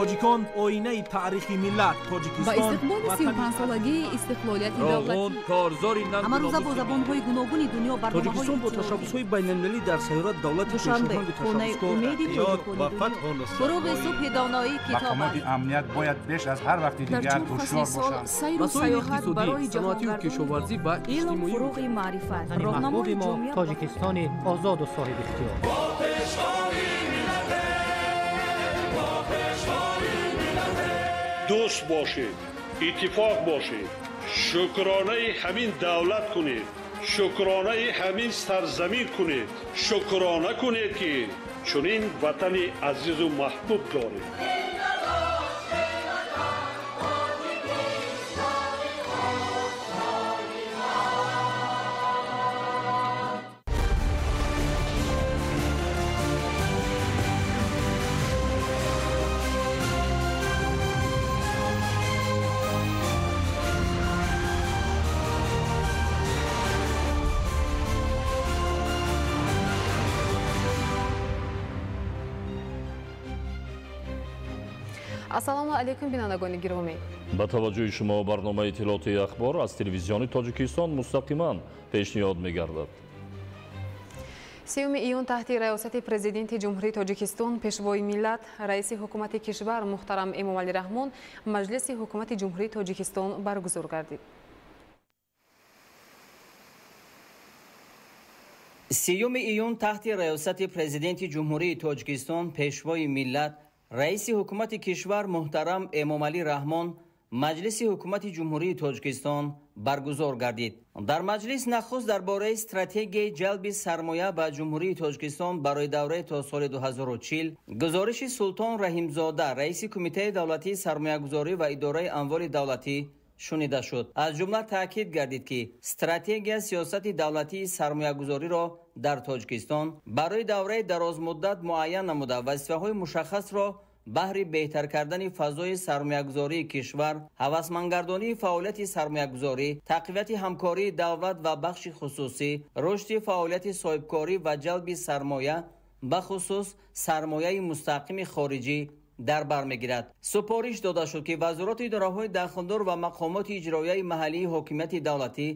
Тоҷикон оинаи таърихи миллат. Тоҷикистон ба истиқболи 35-солагии истиқлолияти давлатӣ корзори ҳамарӯза бо забонҳои гуногуни дунё барномаҳои Тоҷикистон бо ташаббусҳои байналмилалӣ дар сайёра давлати Душанбе, хонаи умеди ва фатҳу нусрат. Фуруғи субҳи доноӣ китоб мақомоти амният бояд беш аз ҳар вақти дар дигар чор фасли ҳушёр сол бошанд. сайру Масоили саёҳат иқтисодӣ, барои саноатию ҷаҳонгардони кишоварзӣ ва илм иҷтимоӣ. фуруғи маърифат, ватани роҳнамои маҳбуби мо ҷомеа Тоҷикистони озоду соҳибихтиёр. Дӯст бошед, иттифоқ бошед, шукронаи ҳамин давлат кунед, шукронаи ҳамин сарзамин кунед, шукрона кунед, ки чунин ватани азизу маҳбуб доред. Ассалому алайкум, бинандагони гиромӣ. Ба таваҷҷӯҳи шумо барномаи иттилоотии ахбор аз телевизиони Тоҷикистон мустақиман пешниҳод мегардад. 3 июн таҳти раёсати Президенти Ҷумҳурии Тоҷикистон, Пешвои миллат, Раиси Ҳукумати кишвар муҳтарам Эмомалӣ Раҳмон Маҷлиси Ҳукумати Ҷумҳурии Тоҷикистон баргузор гардид. 3 июн таҳти раёсати Президенти Ҷумҳурии Тоҷикистон, Пешвои миллат, Раиси Ҳукумати кишвар муҳтарам Эмомалӣ Раҳмон Маҷлиси Ҳукумати Ҷумҳурии Тоҷикистон баргузор гардид. Дар маҷлис нахуст дар бораи стратегияи ҷалби сармоя ба Ҷумҳурии Тоҷикистон барои давраи то соли 2040 гузориши Султон Раҳимзода, раиси Кумитаи давлатии сармоягузорӣ ва идораи амволи давлатӣ шунида шуд. Аз ҷумла таъкид гардид, ки стратегия сиёсати давлатии сармоягузориро дар Тоҷикистон барои давраи дарозмуддат муайян намуда, вазифаҳои мушаххасро баҳри беҳтар кардани фазои сармоягузории кишвар, ҳавасмандгардонии фаъолияти сармоягузорӣ, тақвияти ҳамкории давлат ва бахши хусусӣ, рушди фаъолияти соҳибкорӣ ва ҷалби сармоя, бахусус сармояи мустақими хориҷӣ дар бар мегирад. Супориш дода шуд, ки вазорати идораҳои дахлдор ва мақомоти иҷроияи маҳаллии ҳокимияти давлатӣ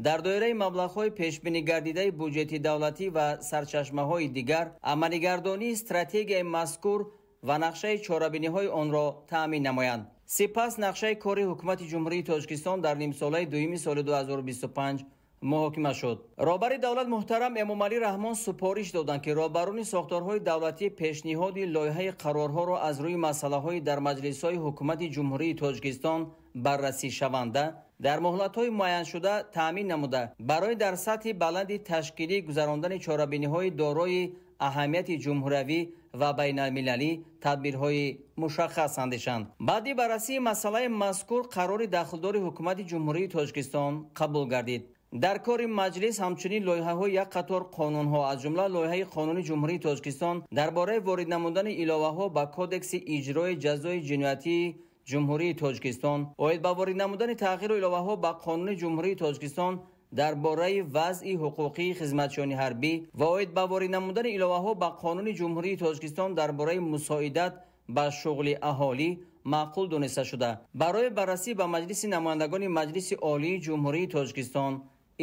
дар доираи маблағҳои пешбинигардидаи буҷети давлатӣ ва сарчашмаҳои дигар амалигардонии стратегияи мазкур ва нақшаи чорабиниҳои онро таъмин намоянд. Сипас нақшаи кори Ҳукумати Ҷумҳурии Тоҷикистон дар нимсолаи дуюми соли 2025 муҳокима шуд. Роҳбари давлат муҳтарам Эмомалӣ Раҳмон супориш доданд, ки роҳбарони сохторҳои давлатӣ пешниҳоди лоиҳаи қарорҳоро аз рӯи масъалаҳои дар маҷлисҳои Ҳукумати Ҷумҳурии Тоҷикистон баррасӣ шаванда дар муҳлатҳои муайяншуда таъмин намуда, барои дар сатҳи баланди ташкилӣ гузарондани чорабиниҳои дорои аҳамияти ҷумҳуриявӣ ва байналмилалӣ тадбирҳои мушаххас андешанд. Баъди баррасии масъалаи мазкур қарори дахлдори Ҳукумати Ҷумҳурии Тоҷикистон қабул гардид. Дар кори маҷлис ҳамчунин лоиҳаҳои як қатор қонунҳо, аз ҷумла лоиҳаи Қонуни Ҷумҳурии Тоҷикистон дар бораи ворид намудани иловаҳо ба Кодекси иҷрои ҷазои ҷиноятии Ҷумҳурии Тоҷикистон, оид ба ворид намудани тағйиру иловаҳо ба Қонуни Ҷумҳурии Тоҷикистон дар бораи вазъи ҳуқуқии хизматчиёни ҳарбӣ ва оид ба ворид намудани иловаҳо ба Қонуни Ҷумҳурии Тоҷикистон дар бораи мусоидат ба шуғли аҳолӣ маъқул дониста шуда, барои баррасӣ ба Маҷлиси намояндагони Маҷлиси Олии Ҷумҳурии Тоҷикистон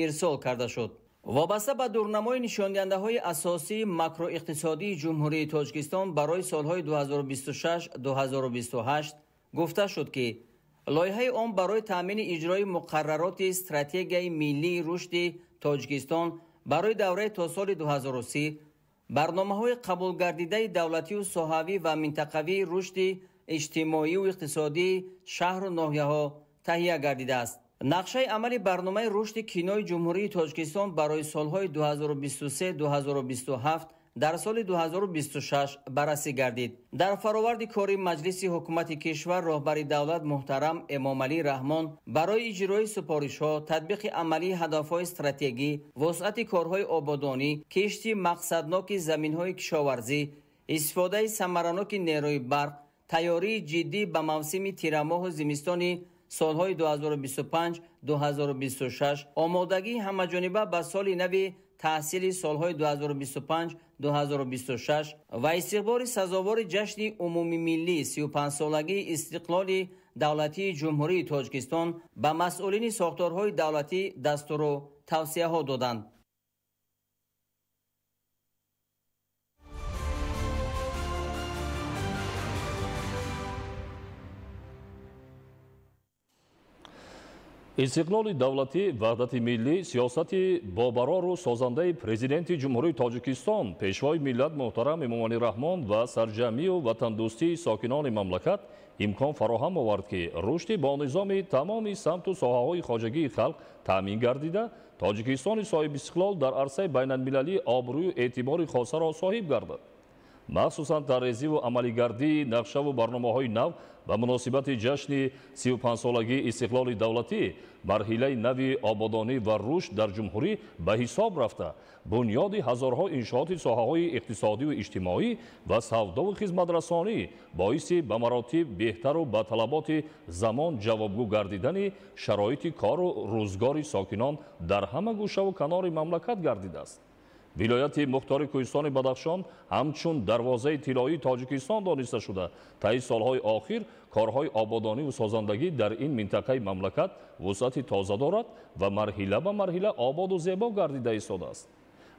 ирсол карда шуд. Вобаста ба дурнамои нишондиҳандаҳои асосии макроиқтисодии Ҷумҳурии Тоҷикистон барои солҳои 2026-2028 гуфта шуд, ки лоиҳаи он барои таъмини иҷрои муқаррароти стратегияи миллии рушди Тоҷикистон барои давраи то соли 2030, барномаҳои қабулгардидаи давлатию соҳавӣ ва минтақавии рушди иҷтимоию иқтисодии шаҳру ноҳияҳо таҳия гардидааст. Нақшаи амали барномаи рушди кинои Ҷумҳурии Тоҷикистон барои солҳои 2023-2027 дар соли 2026 баррасӣ гардид. Дар фароварди кори Маҷлиси Ҳукумати кишвар роҳбари давлат муҳтарам Эмомалӣ Раҳмон барои иҷрои супоришҳо, татбиқи амалии ҳадафҳои стратегӣ, вусъати корҳои ободонӣ, кишти мақсадноки заминҳои кишоварзӣ, истифодаи самараноки нерӯи барқ, тайёрии ҷиддӣ ба мавсими тирамоҳу зимистони солҳои 2025-2026, омодагии ҳамаҷониба ба соли нави таҳсили солҳои 2025-2026 ва истиқболи сазовори ҷашни умумимиллӣ 35-солагии истиқлоли давлатии Ҷумҳурии Тоҷикистон ба масъулини сохторҳои давлатӣ дастуру тавсияҳо доданд. Истиқлоли давлатӣ, ваҳдати миллӣ, сиёсати бобарору созандаи Президенти Ҷумҳурии Тоҷикистон, Пешвои миллат муҳтарам Эмомалӣ Раҳмон ва сарҷамъию ватандӯстии сокинони мамлакат имкон фароҳам овард, ки рушди бонизоми тамоми самту соҳаҳои хоҷагии халқ таъмин гардида, Тоҷикистони соҳибистиқлол дар арсаи байналмилалӣ обрӯю эътибори хосаро соҳиб гардад. Махсусан таррезиву амалигардии нақшаву барномаҳои нав ба муносибати ҷашни 35-солагии истиқлоли давлатӣ марҳилаи нави ободонӣ ва рушд дар ҷумҳурӣ ба ҳисоб рафта, бунёди ҳазорҳо иншооти соҳаҳои иқтисодиву иҷтимоӣ ва савдову хизматрасонӣ боиси ба маротиб беҳтару ба талаботи замон ҷавобгӯ гардидани шароити кору рӯзгори сокинон дар ҳама гӯшаву канори мамлакат гардидааст. Вилояти Мухтори Кӯҳистони Бадахшон ҳамчун дарвозаи тиллоии Тоҷикистон дониста шуда, таи солҳои охир корҳои ободониву созандагӣ дар ин минтақаи мамлакат вусъати тоза дорад ва марҳила ба марҳила ободу зебо гардида истодааст.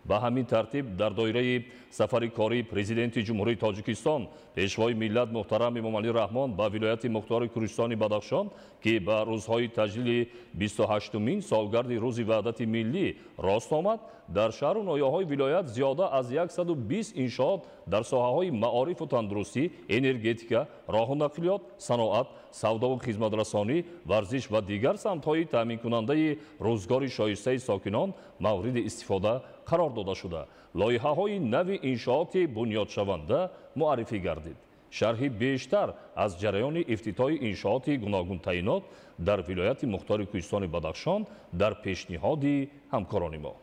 Ба ҳамин тартиб дар доираи сафари кории Президенти Ҷумҳурии Тоҷикистон, Пешвои миллат муҳтарам Эмомалӣ Раҳмон ба вилояти Мухтори Кӯҳистони Бадахшон, ки ба рӯзҳои таҷлили 28-умин солгарди рӯзи ваҳдати миллӣ рост омад, дар шаҳру ноҳияҳои вилоят зиёда аз 120 иншоот дар соҳаҳои маорифу тандурустӣ, энергетика, роҳу нақлиёт, саноат, савдову хизматрасонӣ, варзиш ва дигар самтҳои таъминкунандаи рӯзгори шоистаи сокинон мавриди истифода қарор дода шуда, лоиҳаҳои нави иншооти бунёдшаванда муаррифӣ гардид. Шарҳи бештар аз ҷараёни ифтитоҳи иншооти гуногунтаинот дар вилояти Мухтори Кӯҳистони Бадахшон дар пешниҳоди ҳамкорони мо.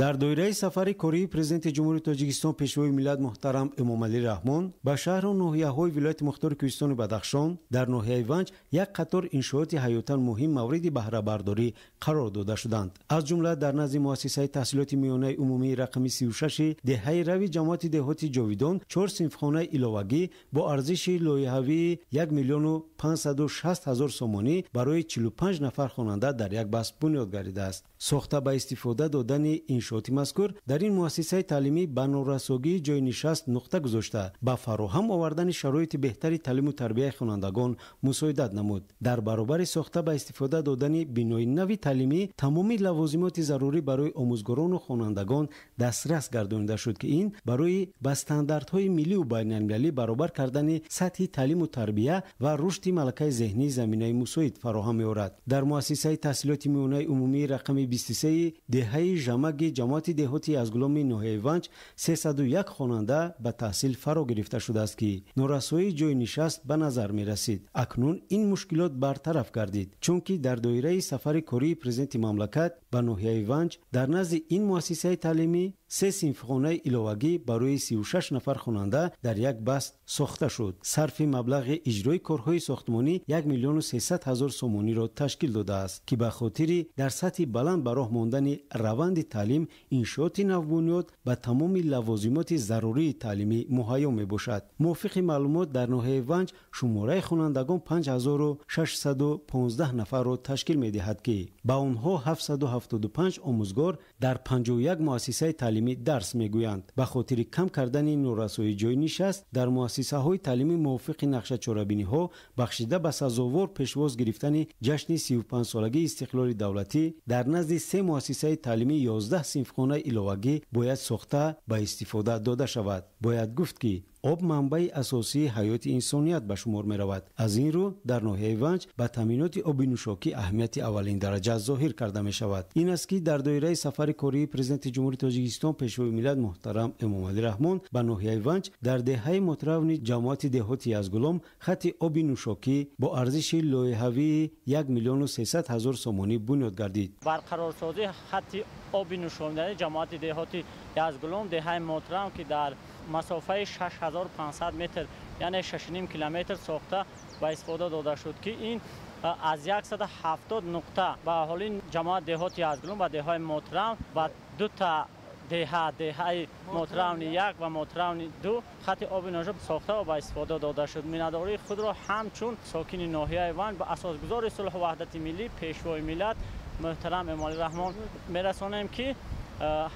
Дар доираи сафари кории Президенти Ҷумҳурии Тоҷикистон, Пешвои миллат муҳтарам Эмомалӣ Раҳмон ба шаҳру ноҳияҳои вилояти Мухтори Кӯҳистони Бадахшон дар ноҳияи Ванҷ як қатор иншооти ҳаётан муҳим мавриди баҳрабардорӣ қарор дода шуданд. Аз ҷумла дар назди муассисаи таҳсилоти миёнаи умумии рақами 36 деҳаи рави ҷамоати деҳоти Ҷовидон 4 синфхонаи иловагӣ бо арзиши лоиҳавии 1 560 000 сомонӣ барои 45 нафар хонанда дар як баст бунёд гардидааст. Сохта ба истифода додани иншооти мазкур дар ин муассисаи таълимӣ ба норасогии ҷойнишаст нуқта гузошта, ба фароҳам овардани шароити беҳтари таълиму тарбияи хонандагон мусоидат намуд. Дар баробари сохта ба истифода додани бинои нави таълимӣ тамоми лавозимоти зарурӣ барои омӯзгорону хонандагон дастрас гардонида шуд, ки ин барои ба стандартҳои миллию байналмилалӣ баробар кардани сатҳи таълиму тарбия ва рушди малакаи зеҳнӣ заминаи мусоид фароҳам меорад. Дар муассисаи таҳсилоти миёнаи умумии рақами 23 деҳаи Жамаги ҷамоати деҳоти Язгуломи ноҳияи Ванҷ 301 хонанда ба таҳсил фаро гирифта шудааст, ки норасоии ҷойнишаст ба назар мерасид. Акнун ин мушкилот бартараф гардид, чунки дар доираи сафари кории президенти мамлакат ба ноҳияи Ванҷ дар назди ин муассисаи таълимӣ 3 синфхонаи иловагӣ барои 36 нафар хонанда дар як баст сохта шуд. Сарфи маблағи иҷрои корҳои сохтмонӣ 1 300 000 сомониро ташкил додааст, ки ба хотири дар сатҳи баланд ба роҳ мондани раванди таълим иншооти навбунёд ба тамоми лавозимоти зарурии таълимӣ муҳайё мебошад. Мувофиқи маълумот дар ноҳияи Ванҷ шумораи хонандагон 5615 нафарро ташкил медиҳад, ки ба онҳо 775 омӯзгор дар 51 муассисаи таълимӣ дарс мегӯянд. Ба хотири кам кардани норасоии ҷойнишаст дар муассисаҳои таълимӣ мувофиқи нақшачорабиниҳо бахшида ба сазовор пешвоз гирифтани ҷашни 35-солагии истиқлоли давлатӣ дар назди 3 муассисаи таълимӣ 11 синфхонаи иловагӣ бояд сохта ба истифода дода шавад. Бояд гуфт, ки об манбаи асосии ҳаёти инсоният ба шумор меравад. Аз ин рӯ дар ноҳияи Ванҷ ба таъминоти оби нӯшокӣ аҳамияти аввалин дараҷа зоҳир карда мешавад. Ин аст, ки дар доираи сафари кории Президенти Ҷумҳурии Тоҷикистон, Пешвои миллат муҳтарам Эмомалӣ Раҳмон ба ноҳияи Ванҷ дар деҳаи Мотравни ҷамоати деҳоти Язгулом хати оби нӯшокӣ бо арзиши лоиҳавии 1 300 000 сомонӣ бунёд гардид. Барқарорсозии хати оби нӯшонидании ҷамоати деҳоти Язгулом деҳаи Мотрав, ки дар масофаи 6500 метр, яъне 6,5 километр сохта ба истифода дода шуд, ки ин Аз 170 нуқта ба аҳолии ҷамоат деҳоти Язгулом ва деҳаи Мотрав ва дута деҳаи Мотравни 1 ва Мотравни 2 хати оби ношоб сохта ва ба истифода дода шуд. Миннатдории худро ҳамчун сокини ноҳияи Ванҷ ба асосгузори сулҳу ваҳдати миллӣ, Пешвои миллат муҳтарам Эмомалӣ Раҳмон мерасонем, ки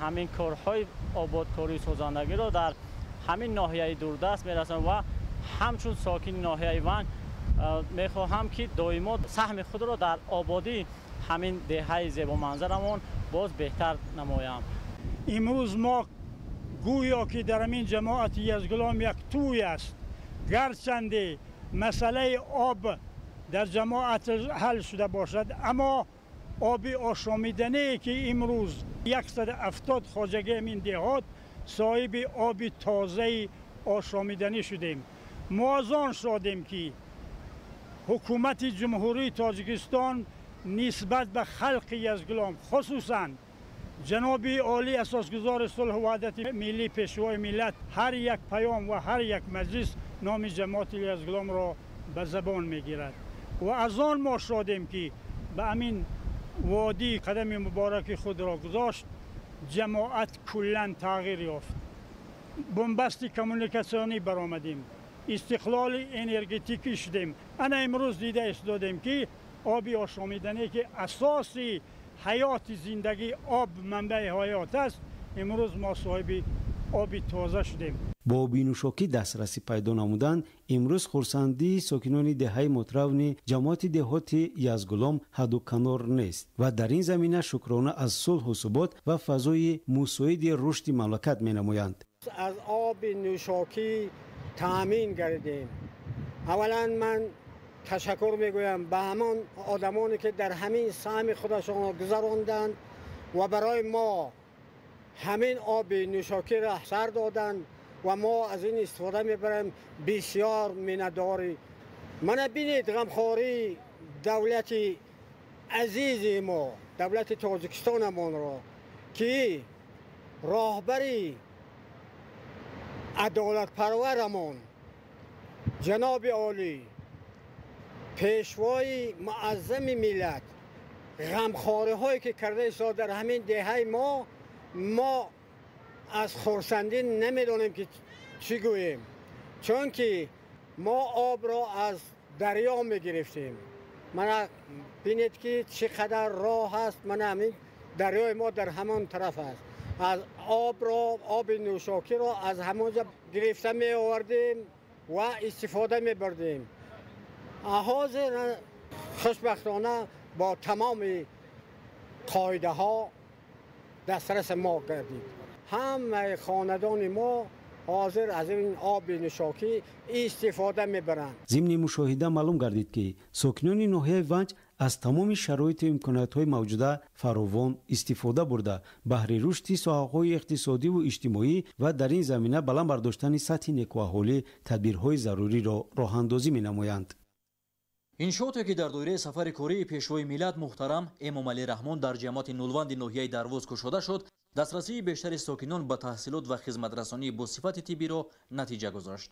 ҳамин корҳои ободкорию созандагиро дар ҳамин ноҳияи дурдаст мерасонем ва ҳамчун сокини ноҳияи Ванҷ мехоҳам, ки доимо саҳми худро дар ободии ҳамин деҳаи зебоманзарамон боз беҳтар намоям. Имрӯз мо гӯё ки дар ҳамин ҷамоати Язгулом як тӯй аст. Гарчанде масъалаи об дар ҷамоат ҳал шуда бошад, аммо оби ошомидание, ки имрӯз 170 хоҷагии ҳамин деҳот соҳиби оби тозаи ошомиданӣ шудем. Мо аз он шодем, ки ҳукумати Ҷумҳурии Тоҷикистон нисбат ба халқи Язгулом, хусусан ҷаноби олӣ, асосгузори сулҳу ваҳдати миллӣ, Пешвои миллат, ҳар як паём ва ҳар як маҷлис номи ҷамоати Язгуломро ба забон мегирад ва аз он мо шодем, ки ба ҳамин водӣ қадами мубораки худро гузошт. Ҷамоат куллан тағйир ёфт, бунбасти коммуникатсионӣ баромадем, истиқлоли энергетикӣ шудем. Ана имрӯз дида истодем, ки оби ошомиданӣ, ки асоси ҳаёти зиндагӣ, об манбаи ҳаёт аст, имрӯз мо соҳиби оби тоза шудем. Бо оби нӯшокӣ дастрасӣ пайдо намудан имрӯз хурсандии сокинони деҳаи Мотравни ҷамоати деҳоти Язгулом ҳадду канор нест ва дар ин замина шукрона аз сулҳу субот ва фазои мусоиди рушди мамлакат менамоянд. Аз оби нӯшокӣ таъмин гардидем. Аввалан ман ташаккур мегӯям ба ҳамон одамоне, ки дар ҳамин саҳми худашонро гузаронданд ва барои мо ҳамин оби нӯшокиро сар доданд ва мо аз ин истифода мебарем. Бисёр миннатдорӣ. Мана бинед, ғамхории давлати азизи мо, давлати Тоҷикистонамонро, ки роҳбари адолатпарварамон ҷаноби олӣ, Пешвои муаззами миллат, ғамхориҳое ки карда истод дар ҳамин деҳаи мо, мо аз хурсандӣ намедонем, ки чӣ гӯем, чунки мо обро аз дарё мегирифтем. Мана бинед, ки чӣ қадар роҳ аст. Мана ҳамин дарёи мо дар ҳамон тараф аст. Аз обро, оби нӯшокиро аз ҳамон ҷо гирифта меовардем ва истифода мебурдем. Ҳозир хушбахтона бо тамоми қоидаҳо дастраси мо гардид. Ҳамаи хонадони мо ҳозир аз ин оби нӯшокӣ истифода мебаранд. Зимни мушоҳида маълум гардид, ки сокинони ноҳияи Ванҷ аз тамоми шароиту имкониятҳои мавҷуда фаровон истифода бурда, баҳри рушди соҳаҳои иқтисодиву иҷтимоӣ ва дар ин замина баланд бардоштани сатҳи некуаҳолӣ тадбирҳои заруриро роҳандозӣ менамоянд. Иншооте, ки дар доираи сафари кории Пешвои миллат муҳтарам Эмомалӣ Раҳмон дар ҷамоати Нулванди ноҳияи Дарвоз кушода шуд, дастрасии бештари сокинон ба таҳсилот ва хизматрасонии босифати тиббиро натиҷа гузошт.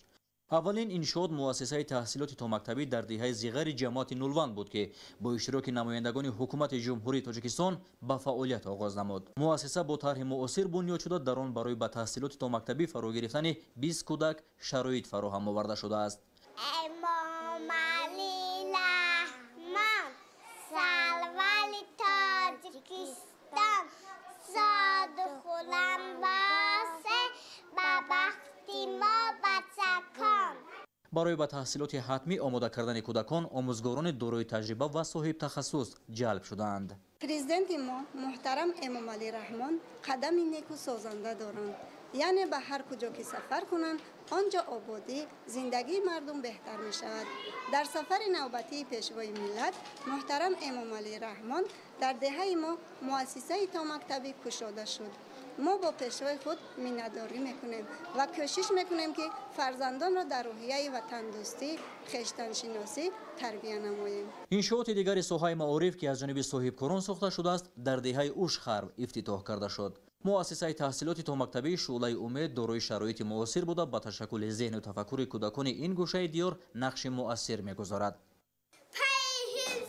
Аввалин иншоот муассисаи таҳсилоти томактабӣ дар деҳаи Зиғари ҷамоати Нулванд буд, ки бо иштироки намояндагони ҳукумати Ҷумҳурии Тоҷикистон ба фаъолият оғоз намуд. Муассиса бо тарҳи муосир бунёд шуда, дар он барои ба таҳсилоти томактабӣ фаро гирифтани 20 кӯдак шароит фароҳам оварда шудааст. Эмомалӣ Раҳмон, сарвари Тоҷикистон, соду хуррам босе ба бахти мо бачакон. Барои ба таҳсилоти ҳатмӣ омода кардани кӯдакон омӯзгорони дорои таҷриба ва соҳибтахассус ҷалб шудаанд. Президенти мо муҳтарам Эмомалӣ Раҳмон қадами неку созанда доранд. Яъне ба ҳар куҷо ки сафар кунанд, он ҷо ободӣ, зиндагии мардум беҳтар мешавад. Дар сафари навбатии Пешвои миллат муҳтарам Эмомалӣ Раҳмон дар деҳаи мо муассисаи томактабӣ кушода шуд. Мо бо пешвои худ миннатдорӣ мекунем ва кӯшиш мекунем, ки фарзандонро дар рӯҳияи ватандӯстӣ, хештаншиносӣ тарбия намоем. Иншооти дигари соҳаи маориф, ки аз ҷониби соҳибкорон сохта шудааст, дар деҳаи Ушхарв ифтитоҳ карда шуд. Муассисаи таҳсилоти томактабии Шӯълаи умед дорои шароити муосир буда, ба ташаккули зеҳну тафаккури кӯдакони ин гӯшаи диёр нақши муассир мегузорад. Пайи ҳифзи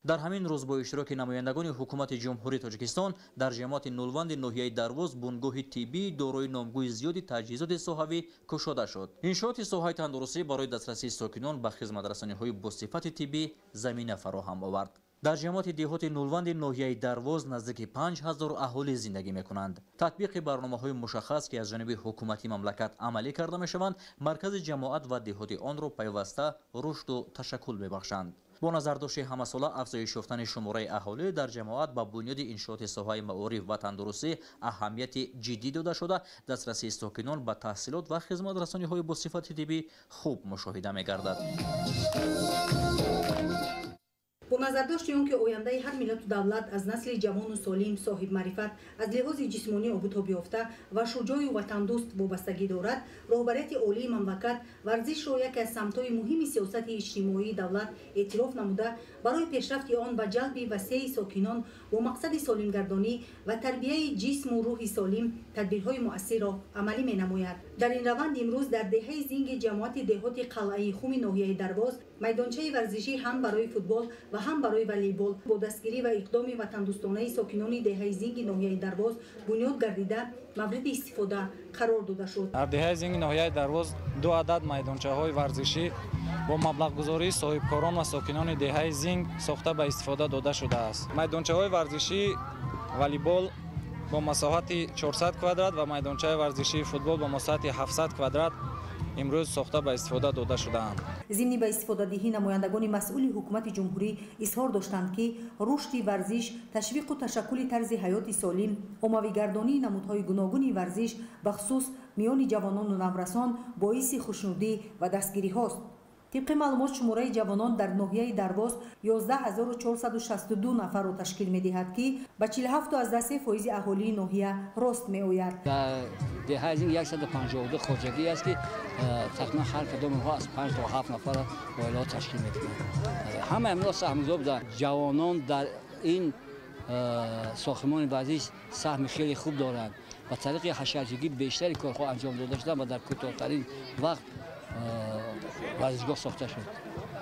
Дар ҳамин рӯз бо иштироки намояндагони ҳукумати Ҷумҳурии Тоҷикистон дар ҷамоати Нулванди ноҳияи Дарвоз бунгоҳи тиббӣ дорои номгӯи зиёди таҷҳизоти соҳавӣ кушода шуд. Иншооти соҳаи тандурустӣ барои дастрасии сокинон ба хизматрасониҳои босифати тиббӣ замина фароҳам овард. Дар ҷамоати деҳоти Нулванди ноҳияи Дарвоз наздики 5000 аҳолӣ зиндагӣ мекунанд. Татбиқи барномаҳои мушаххас, ки аз ҷониби ҳукумати мамлакат амалӣ карда мешаванд, маркази ҷамоат ва деҳоти онро пайваста рушду ташаккул мебахшанд. Бо назардошти ҳамасола афзоиш ёфтани шумораи аҳолӣ дар ҷамоат ба бунёди иншооти соҳаи маориф ва тандурустӣ аҳамияти ҷиддӣ дода шуда, дастрасии сокинон ба таҳсилот ва хизматрасониҳои босифати тиббӣ хуб мушоҳида мегардад. Бо назардошти он ки ояндаи ҳар миллату давлат аз насли ҷавону солим, соҳибмаърифат, аз лиҳози ҷисмонӣ обутоб ёфта ва шуҷоъю ватандӯст вобастагӣ дорад, роҳбарияти олии мамлакат варзишро яке аз самтҳои муҳими сиёсати иҷтимоии давлат эътироф намуда, барои пешрафти он ва ҷалби васеи сокинон бо мақсади солимгардонӣ ва тарбияи ҷисму рӯҳи солим тадбирҳои муассирро амалӣ менамояд. Дар ин раванд имрӯз дар деҳаи Зинги ҷамоати деҳоти Қалъаи Хуми ноҳияи Дарвоз майдончаи варзишӣ ҳам барои футбол ва ҳам барои волейбол бо дастгирӣ ва иқдоми ватандӯстонаи сокинони деҳаи Зинги ноҳияи Дарвоз бунёд гардида, мавриди истифода қарор дода шуд. Дар деҳаи Зинги ноҳияи Дарвоз ду адад майдончаҳои варзишӣ бо маблағгузории соҳибкорон ва сокинони деҳаи Зинг сохта ба истифода дода шудааст. Майдончаҳои варзишии волейбол бо масоҳати 400 квадрат ва майдончаи варзишии футбол бо масоҳати 700 квадрат имрӯз сохта ба истифода дода шудаанд. Зимни ба истифодадиҳӣ намояндагони масъули ҳукумати ҷумҳурӣ изҳор доштанд, ки рушди варзиш, ташвиқу ташаккули тарзи ҳаёти солим, оммавигардонии намудҳои гуногуни варзиш, бахусус миёни ҷавонону наврасон, боиси хушнудӣ ва дастгириҳост. Тибқи маълумот, шумораи ҷавонон дар ноҳияи Дарвоз 11462 нафарро ташкил медиҳад, ки ба 47,3% аҳолии ноҳия рост меояд. Дар деҳаи Зинг 152 хоҷагӣ аст, ки тақрибан ҳар кадом онҳо аз 5 то 7 нафар оилаҳо ташкил медиҳанд. Ҳамаи инҳо саҳмгузор буданд. Ҷавонон дар ин сохтмони варзиш саҳми хеле хуб доранд. Ба тариқи ҳашарчигӣ бештари корҳо анҷом дода шуданд ва дар кӯтоҳтарин вақт варзишгоҳ сохта шуд.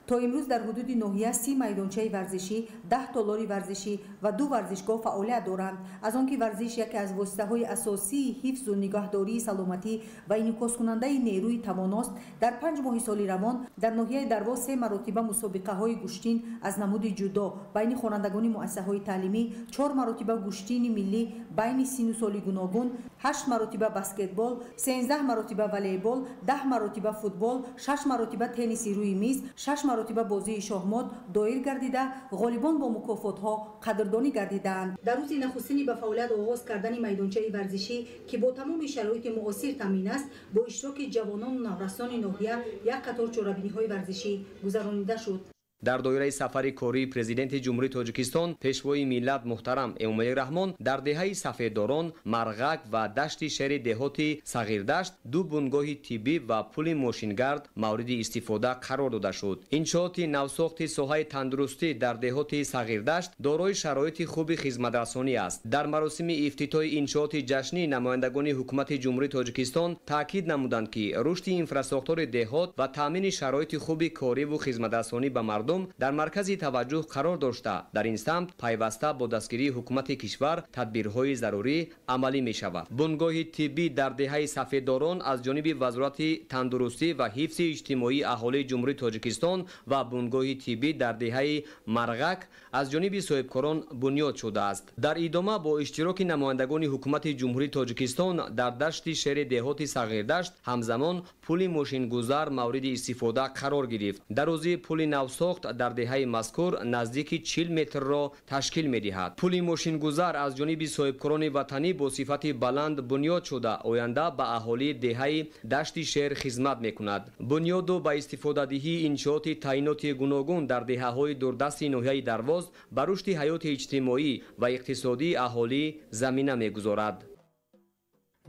То имрӯз дар ҳудуди ноҳия 30 майдончаи варзишӣ, 10 толори варзишӣ ва 2 варзишгоҳ фаъолият доранд. Аз он ки варзиш яке аз воситаҳои асосии ҳифзу нигаҳдории саломатӣ ва инъикоскунандаи нерӯи тавоност, дар 5 моҳи соли равон дар ноҳияи Дарвоз 3 маротиба мусобиқаҳои гӯштин аз намуди ҷудо байни хонандагони муассисаҳои таълимӣ, 4 маротиба гӯштини миллӣ байни сину соли гуногун, 8 маротиба баскетбол, 13 маротиба волейбол, 10 маротиба футбол, 6 маротиба тенниси рӯи миз, 6 маротиба бозии шоҳмот доир гардида, ғолибон бо мукофотҳо қадрдонӣ гардидаанд. Дар рӯзи нахустини ба фаъолият оғоз кардани майдончаи варзишӣ, ки бо тамоми шароити муосир таъмин аст, бо иштироки ҷавонону наврасони ноҳия як қатор чорабиниҳои варзишӣ гузаронида шуд. Дар доираи сафари кории Президенти Ҷумҳурии Тоҷикистон Пешвои миллат муҳтарам Эмомалӣ Раҳмон дар деҳаи Сафеддорон, Марғак ва дашти шери деҳоти Сағирдашт ду бунгоҳи тиббӣ ва пули мошингард мавриди истифода қарор дода шуд. Иншооти навсохти соҳаи тандурустӣ дар деҳоти Сағирдашт дорои шароити хуби хизматрасонӣ аст. Дар маросими ифтитоҳи иншооти ҷашнӣ намояндагони ҳукумати Ҷумҳурии Тоҷикистон таъкид намуданд, ки рушди инфрасохтори деҳот ва таъмини шароити хуби кориву хизматрасонӣ ба мардум дар маркази таваҷҷӯҳ қарор дошта, дар ин самт пайваста бо дастгирии ҳукумати кишвар тадбирҳои зарурӣ амалӣ мешавад. Бунгоҳи тиббӣ дар деҳаи Сафеддорон аз ҷониби Вазорати тандурустӣ ва ҳифзи иҷтимоии аҳолии Ҷумҳурии Тоҷикистон ва бунгоҳи тиббӣ дар деҳаи Марғак аз ҷониби соҳибкорон бунёд шудааст. Дар идома бо иштироки намояндагони ҳукумати Ҷумҳурии Тоҷикистон дар дашти шери деҳоти Сағирдашт ҳамзамон пули мошингузар мавриди истифода қарор гирифт. Дарозии пули навсохт дар деҳаи мазкур наздики 40 метрро ташкил медиҳад. Пули мошингузар аз ҷониби соҳибкорони ватанӣ бо сифати баланд бунёд шуда, оянда ба аҳолии деҳаи дашти шер хизмат мекунад. Бунёду ба истифодадиҳии иншооти таъиноти гуногун дар деҳаҳои дурдасти ноҳияи Дарвоз ба рушди ҳаёти иҷтимоӣ ва иқтисодии аҳолӣ замина мегузорад.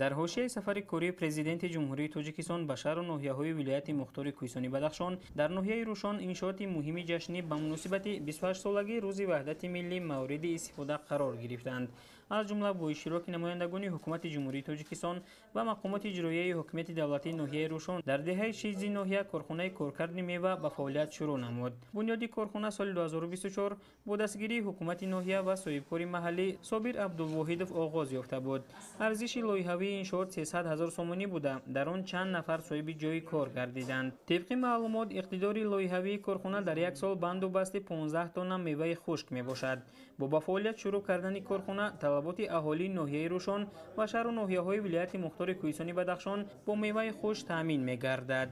Дар ҳошияи сафари кории Президенти Ҷумҳурии Тоҷикистон ба шаҳру ноҳияҳои вилояти мухтори Кӯҳистони Бадахшон дар ноҳияи Рӯшон иншооти муҳими ҷашнӣ ба муносибати 28-солагии Рӯзи Ваҳдати миллӣ мавриди истифода қарор гирифтанд. аз ҷумла бо иштироки намояндагони Ҳукумати Ҷумҳурии Тоҷикистон ва мақомоти иҷроияи ҳокимияти давлатии ноҳияи Рӯшон дар деҳаи Шизи ноҳия корхонаи коркарди мева ба фаъолият шурӯъ намуд. Бунёди корхона соли 2024 бо дастгирии ҳукумати ноҳия ва соҳибкори маҳаллӣ Собир Абдулвоҳидов оғоз ёфта буд. Арзиши лоиҳавии иншоот 300 ҳазор сомонӣ буда, дар он чанд нафар соҳиби ҷойи кор гардиданд. Тибқи маълумот, иқтидори лоиҳавии корхона дар як сол банду басти 15 тонна меваи хушк мебошад. Бо ба фаъолият шурӯъ кардани корхона талаботи аҳолии ноҳияи Рӯшон ва шаҳру ноҳияҳои вилояти мухтори Кӯҳистони Бадахшон бо меваи хушк таъмин мегардад.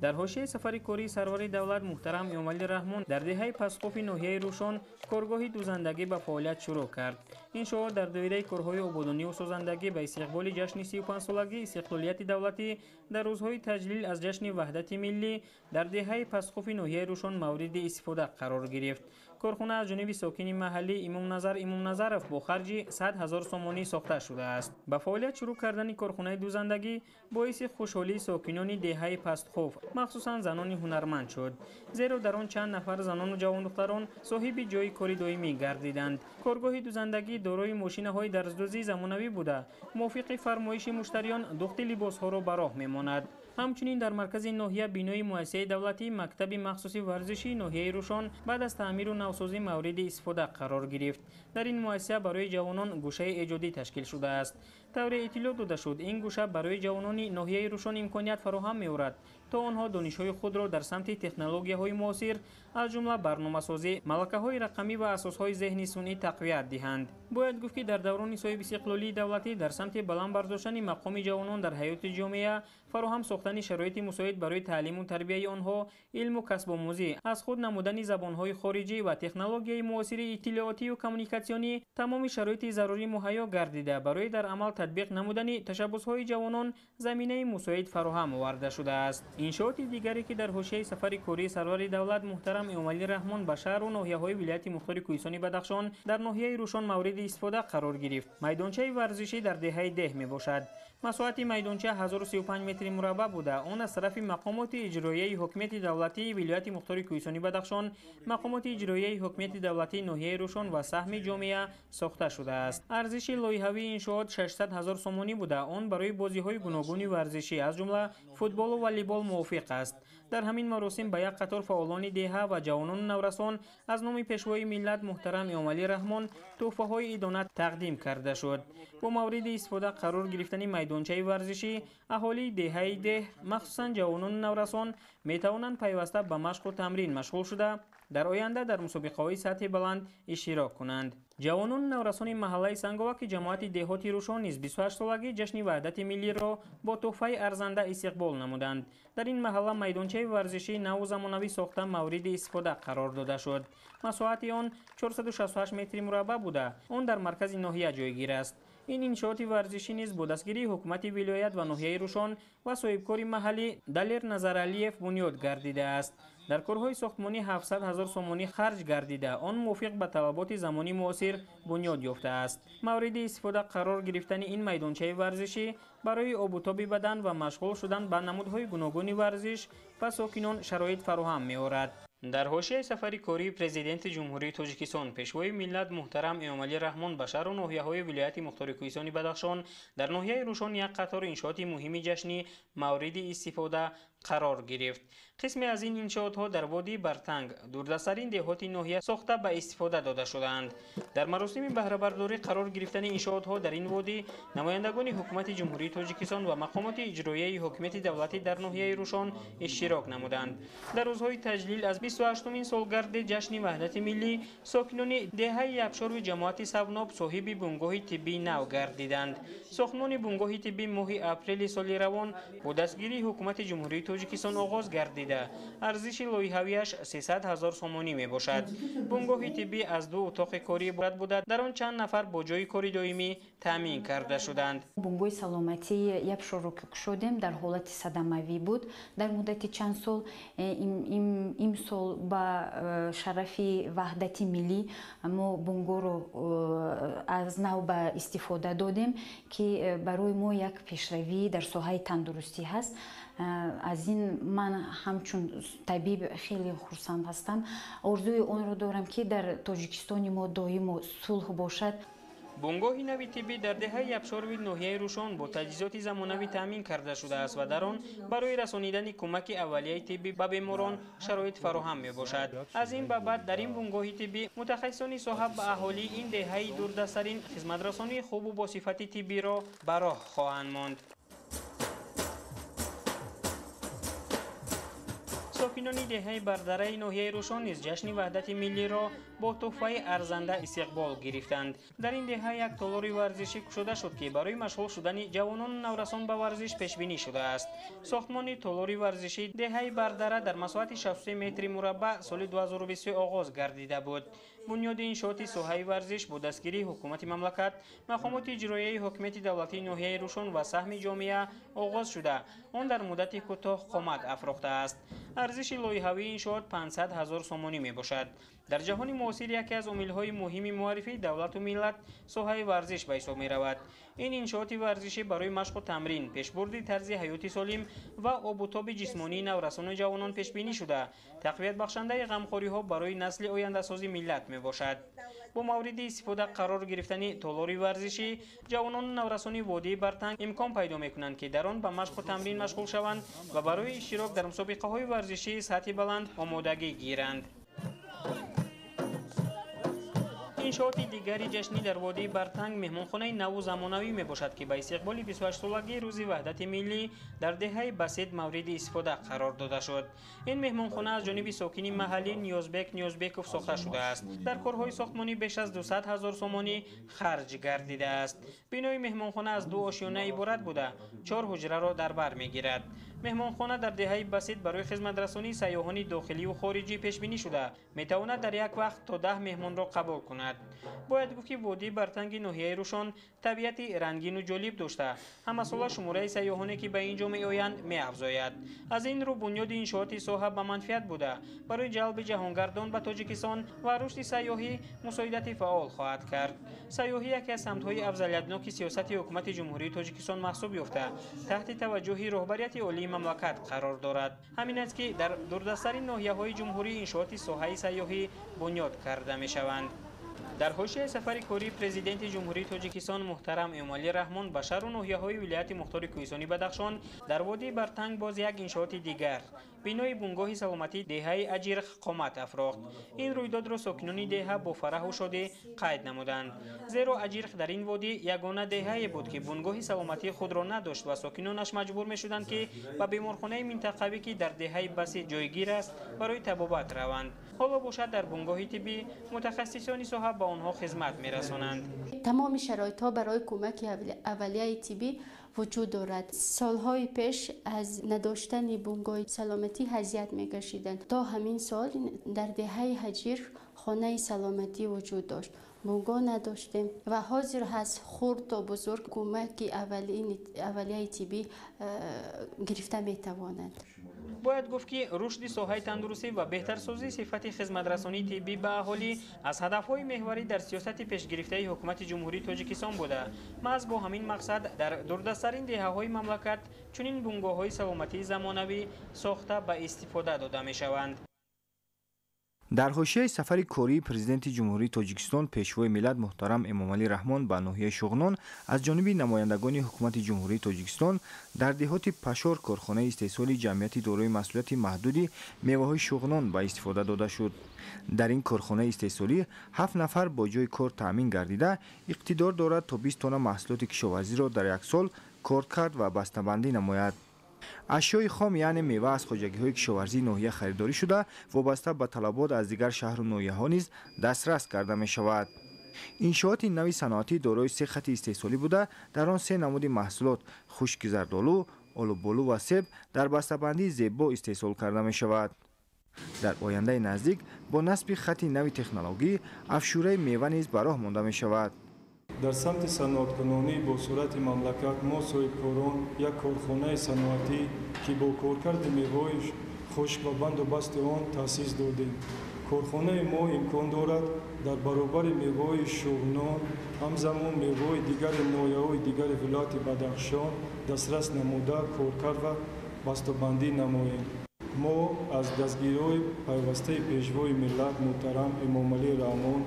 Дар ҳошияи сафари кории сарвари давлат муҳтарам Эмомалӣ Раҳмон дар деҳаи Пасқуфи ноҳияи Рӯшон коргоҳи дузандагӣ ба фаъолият шурӯъ кард. Иншоот дар доираи корҳои ободониву созандагӣ ба истиқболи ҷашни 35-солагии истиқлолияти давлатӣ дар рӯзҳои таҷлил аз ҷашни ваҳдати миллӣ дар деҳаи Пасқуфи ноҳияи Рӯшон мавриди истифода қарор гирифт. Корхона аз ҷониби сокини маҳаллӣ Имомназар Имомназаров бо харҷи 100 ҳазор сомонӣ сохта шудааст. Ба фаъолият шурӯъ кардани корхонаи дузандагӣ боиси хушҳолии сокинони деҳаи Пастхуф, махсусан занони ҳунарманд шуд, зеро дар он чанд нафар занону ҷавондухтарон соҳиби ҷойи кори доимӣ гардиданд. Коргоҳи дузандагӣ дорои мошинаҳои дарздӯзии замонавӣ буда, мувофиқи фармоиши муштариён духти либосҳоро ба роҳ мемонад. Ҳамчунин дар маркази ноҳия бинои муассисаи давлатӣ мактаби махсуси варзишии ноҳияи Рӯшон баъд аз таъмиру навсозӣ мавриди истифода қарор гирифт. Дар ин муассиса барои ҷавонон гӯшаи эҷодӣ ташкил шудааст. Тавре иттилоъ дода шуд, ин гӯша барои ҷавонони ноҳияи Рӯшон имконият фароҳам меорад, то онҳо донишҳои худро дар самти технологияҳои муосир, аз ҷумла барномасозӣ, малакаҳои рақамӣ ва асосҳои зеҳни сунъӣ тақвият диҳанд. Бояд гуфт, ки дар даврони соҳибистиқлолии давлатӣ дар самти баланд бардоштани мақоми ҷавонон дар ҳаёти ҷомеа, фароҳам сохтани шароити мусоид барои таълиму тарбияи онҳо, илму касбомӯзӣ, аз худ намудани забонҳои хориҷӣ ва технологияи муосири иттилоотию коммуникатсионӣ тамоми шароити зарурӣ муҳайё гардида, барои дар амал татбиқ намудани ташаббусҳои ҷавонон заминаи мусоид фароҳам оварда шудааст. Иншооти дигаре, ки дар ҳошияи сафари кории сарвари давлат муҳтарам Эмомалӣ Раҳмон ба шаҳру ноҳияҳои вилояти мухтори Кӯҳистони Бадахшон дар ноҳияи Рӯшон мавриди истифода қарор гирифт, майдончаи варзишӣ дар деҳаи Деҳ мебошад. Масоҳати майдонча 1035 метри мураббаъ буда, он аз тарафи мақомоти иҷроияи ҳокимияти давлатии вилояти мухтори Кӯҳистони Бадахшон, мақомоти иҷроияи ҳокимияти давлатии ноҳияи Рӯшон ва саҳми ҷомеа сохта шудааст. Арзиши лоиҳавии иншоот 600 ҳазор сомонӣ буда, он барои бозиҳои гуногуни варзишӣ, аз ҷумла футболу волейбол мувофиқ аст. Дар ҳамин маросим ба як қатор фаъолони деҳа ва ҷавонону наврасон аз номи Пешвои миллат муҳтарам Эмомалӣ Раҳмон тӯҳфаҳои идона тақдим карда шуд. Бо мавриди истифода қарор гирифтани майдончаи варзишӣ аҳолии деҳаи Деҳ, махсусан ҷавонону наврасон метавонанд пайваста ба машқу тамрин машғул шуда, дар оянда дар мусобиқаҳои сатҳи баланд иштирок кунанд. Ҷавонону наврасони маҳаллаи Сангова, ки ҷамоати деҳоти Рӯшон низ 28-солагии ҷашни ваҳдати миллиро бо тӯҳфаи арзанда истиқбол намуданд. Дар ин маҳалла майдончаи варзишии наву замонавӣ сохта мавриди истифода қарор дода шуд. Масоҳати он 468 метри мураббаъ буда, он дар маркази ноҳия ҷойгир аст. Ин иншооти варзишӣ низ бо дастгирии ҳукумати вилоят ва ноҳияи Рӯшон ва соҳибкори маҳаллӣ Далер Назаралиев бунёд гардидааст. Дар корҳои сохтмонӣ 700 ҳазор сомонӣ харҷ гардида, он мувофиқ ба талаботи замони муосир бунёд ёфтааст. Мавриди истифода қарор гирифтани ин майдончаи варзишӣ барои обутоби бадан ва машғул шудан ба намудҳои гуногуни варзиш ба сокинон шароит фароҳам меорад. Дар ҳошияи сафари кории Президенти Ҷумҳурии Тоҷикистон, Пешвои миллат муҳтарам Эмомалӣ Раҳмон ба шаҳру ноҳияҳои вилояти мухтори Кӯҳистони Бадахшон дар ноҳияи Рӯшон як қатор иншооти муҳими ҷашнӣ мавриди истифода қарор гирифт. Қисме аз ин иншоотҳо дар водии Бартанг, дурдастарин деҳоти ноҳия, сохта ба истифода дода шудаанд. Дар маросими баҳрабардорӣ қарор гирифтани иншоотҳо дар ин водӣ намояндагони ҳукумати Ҷумҳурии Тоҷикистон ва мақомоти иҷроияи ҳокимияти давлатӣ дар ноҳияи Рӯшон иштирок намуданд. Дар рӯзҳои таҷлил аз 28-умин солгарди ҷашни ваҳдати миллӣ сокинони деҳаи Ябшорви ҷамоати Савноб соҳиби бунгоҳи тиббии нав гардиданд. Сохтмони бунгоҳи тиббӣ моҳи апрели соли равон бо дастгирии ҳукумати Ҷумҳурии Тоҷикистон оғоз гардида, арзиши лоиҳавиаш 300 ҳазор сомонӣ мебошад. Бунгоҳи тиббӣ аз ду утоқи корӣ иборат буда, дар он чанд нафар бо ҷойи кори доимӣ таъмин карда шуданд. Бунгоҳи саломатии Ябшорро ки кушодем, дар ҳолати садамавӣ буд дар муддати чанд сол. Имсол ба шарафи ваҳдати миллӣ мо бунгоҳро аз нав ба истифода додем, ки барои мо як пешравӣ дар соҳаи тандурустӣ ҳаст. Аз ин ман ҳамчун табиб хеле хурсанд ҳастам. Орзуи онро дорам, ки дар Тоҷикистони мо доимо сулҳ бошад. Бунгоҳи нави тиббӣ дар деҳаи Ябшорови ноҳияи Рӯшон бо таҷҳизоти замонавӣ таъмин карда шудааст ва дар он барои расонидани кӯмаки аввалияи тиббӣ ба беморон шароит фароҳам мебошад. Аз ин ба баъд дар ин бунгоҳи тиббӣ мутахассисони соҳа ба аҳолии ин деҳаи дурдасттарин хизматрасонии хубу бо сифати тиббиро ба роҳ хоҳанд монд. Сокинони деҳаи Бардараи ноҳияи Рӯшон низ ҷашни ваҳдати миллиро бо тӯҳфаи арзанда истиқбол гирифтанд. Дар ин деҳа як толори варзишӣ кушода шуд, ки барои машғул шудани ҷавонону наврасон ба варзиш пешбинӣ шудааст. Сохтмони толори варзишӣ деҳаи Бардара дар масоҳати 63 метри мураббаъ соли 2023 оғоз гардида буд. Бунёди иншооти соҳаи варзиш бо дастгирии ҳукумати мамлакат, мақомоти иҷроияи ҳокимияти давлатии ноҳияи Рӯшон ва саҳми ҷомеа оғоз шуда, он дар муддати кӯтоҳ қомат афрохтааст. Арзиши лоиҳавии иншоот 500 ҳазор сомонӣ мебошад. Дар ҷаҳони муосир яке аз омилҳои муҳими муаррифии давлату миллат соҳаи варзиш ба ҳисоб меравад. Ин иншооти варзишӣ барои машқу тамрин, пешбурди тарзи ҳаёти солим ва обутоби ҷисмонии наврасону ҷавонон пешбинӣ шуда, тақвиятбахшандаи ғамхориҳо барои насли ояндасози миллат мебошад. Бо мавриди истифода қарор гирифтани толори варзишӣ, ҷавонону наврасони водии Бартанг имкон пайдо мекунанд, ки дар он ба машқу тамрин машғул шаванд ва барои иштирок дар мусобиқаҳои варзишии сатҳи баланд омодагӣ гиранд. Иншооти дигари ҷашнӣ дар водии Бартанг меҳмонхонаи наву замонавӣ мебошад, ки ба истиқболи 28-солагии рӯзи ваҳдати миллӣ дар деҳаи Басид мавриди истифода қарор дода шуд. Ин меҳмонхона аз ҷониби сокини маҳаллӣ Ниёзбек Ниёзбеков сохта шудааст. Дар корҳои сохтмонӣ беш аз 200 ҳазор сомонӣ харҷ гардидааст. Бинои меҳмонхона аз ду ошёна иборат буда, 4 ҳуҷраро дар бар мегирад. Меҳмонхона дар деҳаи Басид барои хизматрасонии сайёҳони дохилию хориҷӣ пешбинӣ шуда, метавонад дар як вақт то 10 меҳмонро қабул кунад. Бояд гуфт, ки водии Бартанги ноҳияи Рӯшон табиати рангину ҷолиб дошта, ҳамасола шумораи сайёҳоне, ки ба ин ҷо меоянд, меафзояд. Аз ин рӯ бунёди иншооти соҳа ба манфиат буда, барои ҷалби ҷаҳонгардон ба Тоҷикистон ва рушди сайёҳӣ мусоидати фаъол хоҳад кард. Сайёҳӣ яке аз самтҳои афзалиятноки сиёсати ҳукумати Ҷумҳурии Тоҷикистон маҳсуб ёфта, таҳти таваҷҷӯҳи роҳбарияти олии мамлакат қарор дорад. Ҳамин аст, ки дар дурдасттарин ноҳияҳои ҷумҳурӣ иншооти соҳаи сайёҳӣ бунёд карда мешаванд. Дар ҳошияи сафари кории президенти Ҷумҳурии Тоҷикистон муҳтарам Эмомалӣ Раҳмон ба шаҳру ноҳияҳои вилояти мухтори Кӯҳистони Бадахшон дар водии Бартанг боз як иншооти дигар, бинои бунгоҳи саломатии деҳаи Аҷирх қомат афрохт. Ин рӯйдодро сокинони деҳа бо фараҳу шодӣ қайд намуданд, зеро Аҷирх дар ин водӣ ягона деҳае буд, ки бунгоҳи саломатии худро надошт ва сокинонаш маҷбур мешуданд, ки ба беморхонаи минтақавӣ, ки дар деҳаи Басид ҷойгир аст, барои табобат раванд. Ҳоло бошад, дар бунгоҳи тиббӣ мутахассисони соҳа ба онҳо хизмат мерасонанд. Тамоми шароитҳо барои кӯмаки аввалияи тиббӣ вуҷуд дорад. Солҳои пеш аз надоштани бунгоҳи саломатӣ ҳазият мекашиданд. То ҳамин сол дар деҳаи Ҳаҷир хонаи саломатӣ вуҷуд дошт. Бунгоҳ надоштем ва ҳозир аз хурд то бузург кӯмаки аввалияи тиббӣ гирифта метавонанд. Бояд гуфт, ки рушди соҳаи тандурустӣ ва беҳтарсозии сифати хизматрасонии тиббӣ ба аҳолӣ аз ҳадафҳои меҳварӣ дар сиёсати пешгирифтаи ҳукумати Ҷумҳурии Тоҷикистон буда, маҳз бо ҳамин мақсад дар дурдасттарин деҳаҳои мамлакат чунин бунгоҳҳои саломатии замонавӣ сохта ба истифода дода мешаванд. Дар ҳошияи сафари кории президенти Ҷумҳурии Тоҷикистон пешвои миллат муҳтарам Эмомалӣ Раҳмон ба ноҳияи Шуғнон аз ҷониби намояндагони ҳукумати Ҷумҳурии Тоҷикистон дар деҳоти Пашор корхонаи истеҳсоли ҷамъияти дорои масъулияти маҳдуди меваҳои Шуғнон ба истифода дода шуд. Дар ин корхонаи истеҳсолӣ 7 нафар бо ҷойи кор таъмин гардида, иқтидор дорад то 20 тонна маҳсулоти кишоварзиро дар як сол кор кард ва бастабандӣ намояд. Ашёи хом, яъне мева, аз хоҷагиҳои кишоварзии ноҳия харидорӣ шуда, вобаста ба талабот аз дигар шаҳру ноҳияҳо низ дастрас карда мешавад. Иншооти нави саноатӣ дорои 3 хати истеҳсолӣ буда, дар он 3 намуди маҳсулот хушки зардолу, олуболу ва себ дар бастабандии зебо истеҳсол карда мешавад. Дар ояндаи наздик бо насби хати нави технологӣ афшураи мева низ ба роҳ монда мешавад. Дар самти саноаткунонӣ бо суръати мамлакат мо соҳибкорон як корхонаи саноатӣ, ки бо коркарди меваҳои хушк ва банду басти он таъсис додем. Корхонаи мо имкон дорад дар баробари меваҳои Шуғнон ҳамзамон меваҳои дигари ноҳияҳои дигари вилояти Бадахшон дастрас намуда, коркард ва бастабандӣ намоем. Мо аз дастгириҳои пайвастаи пешвои миллат муҳтарам Эмомалӣ Раҳмон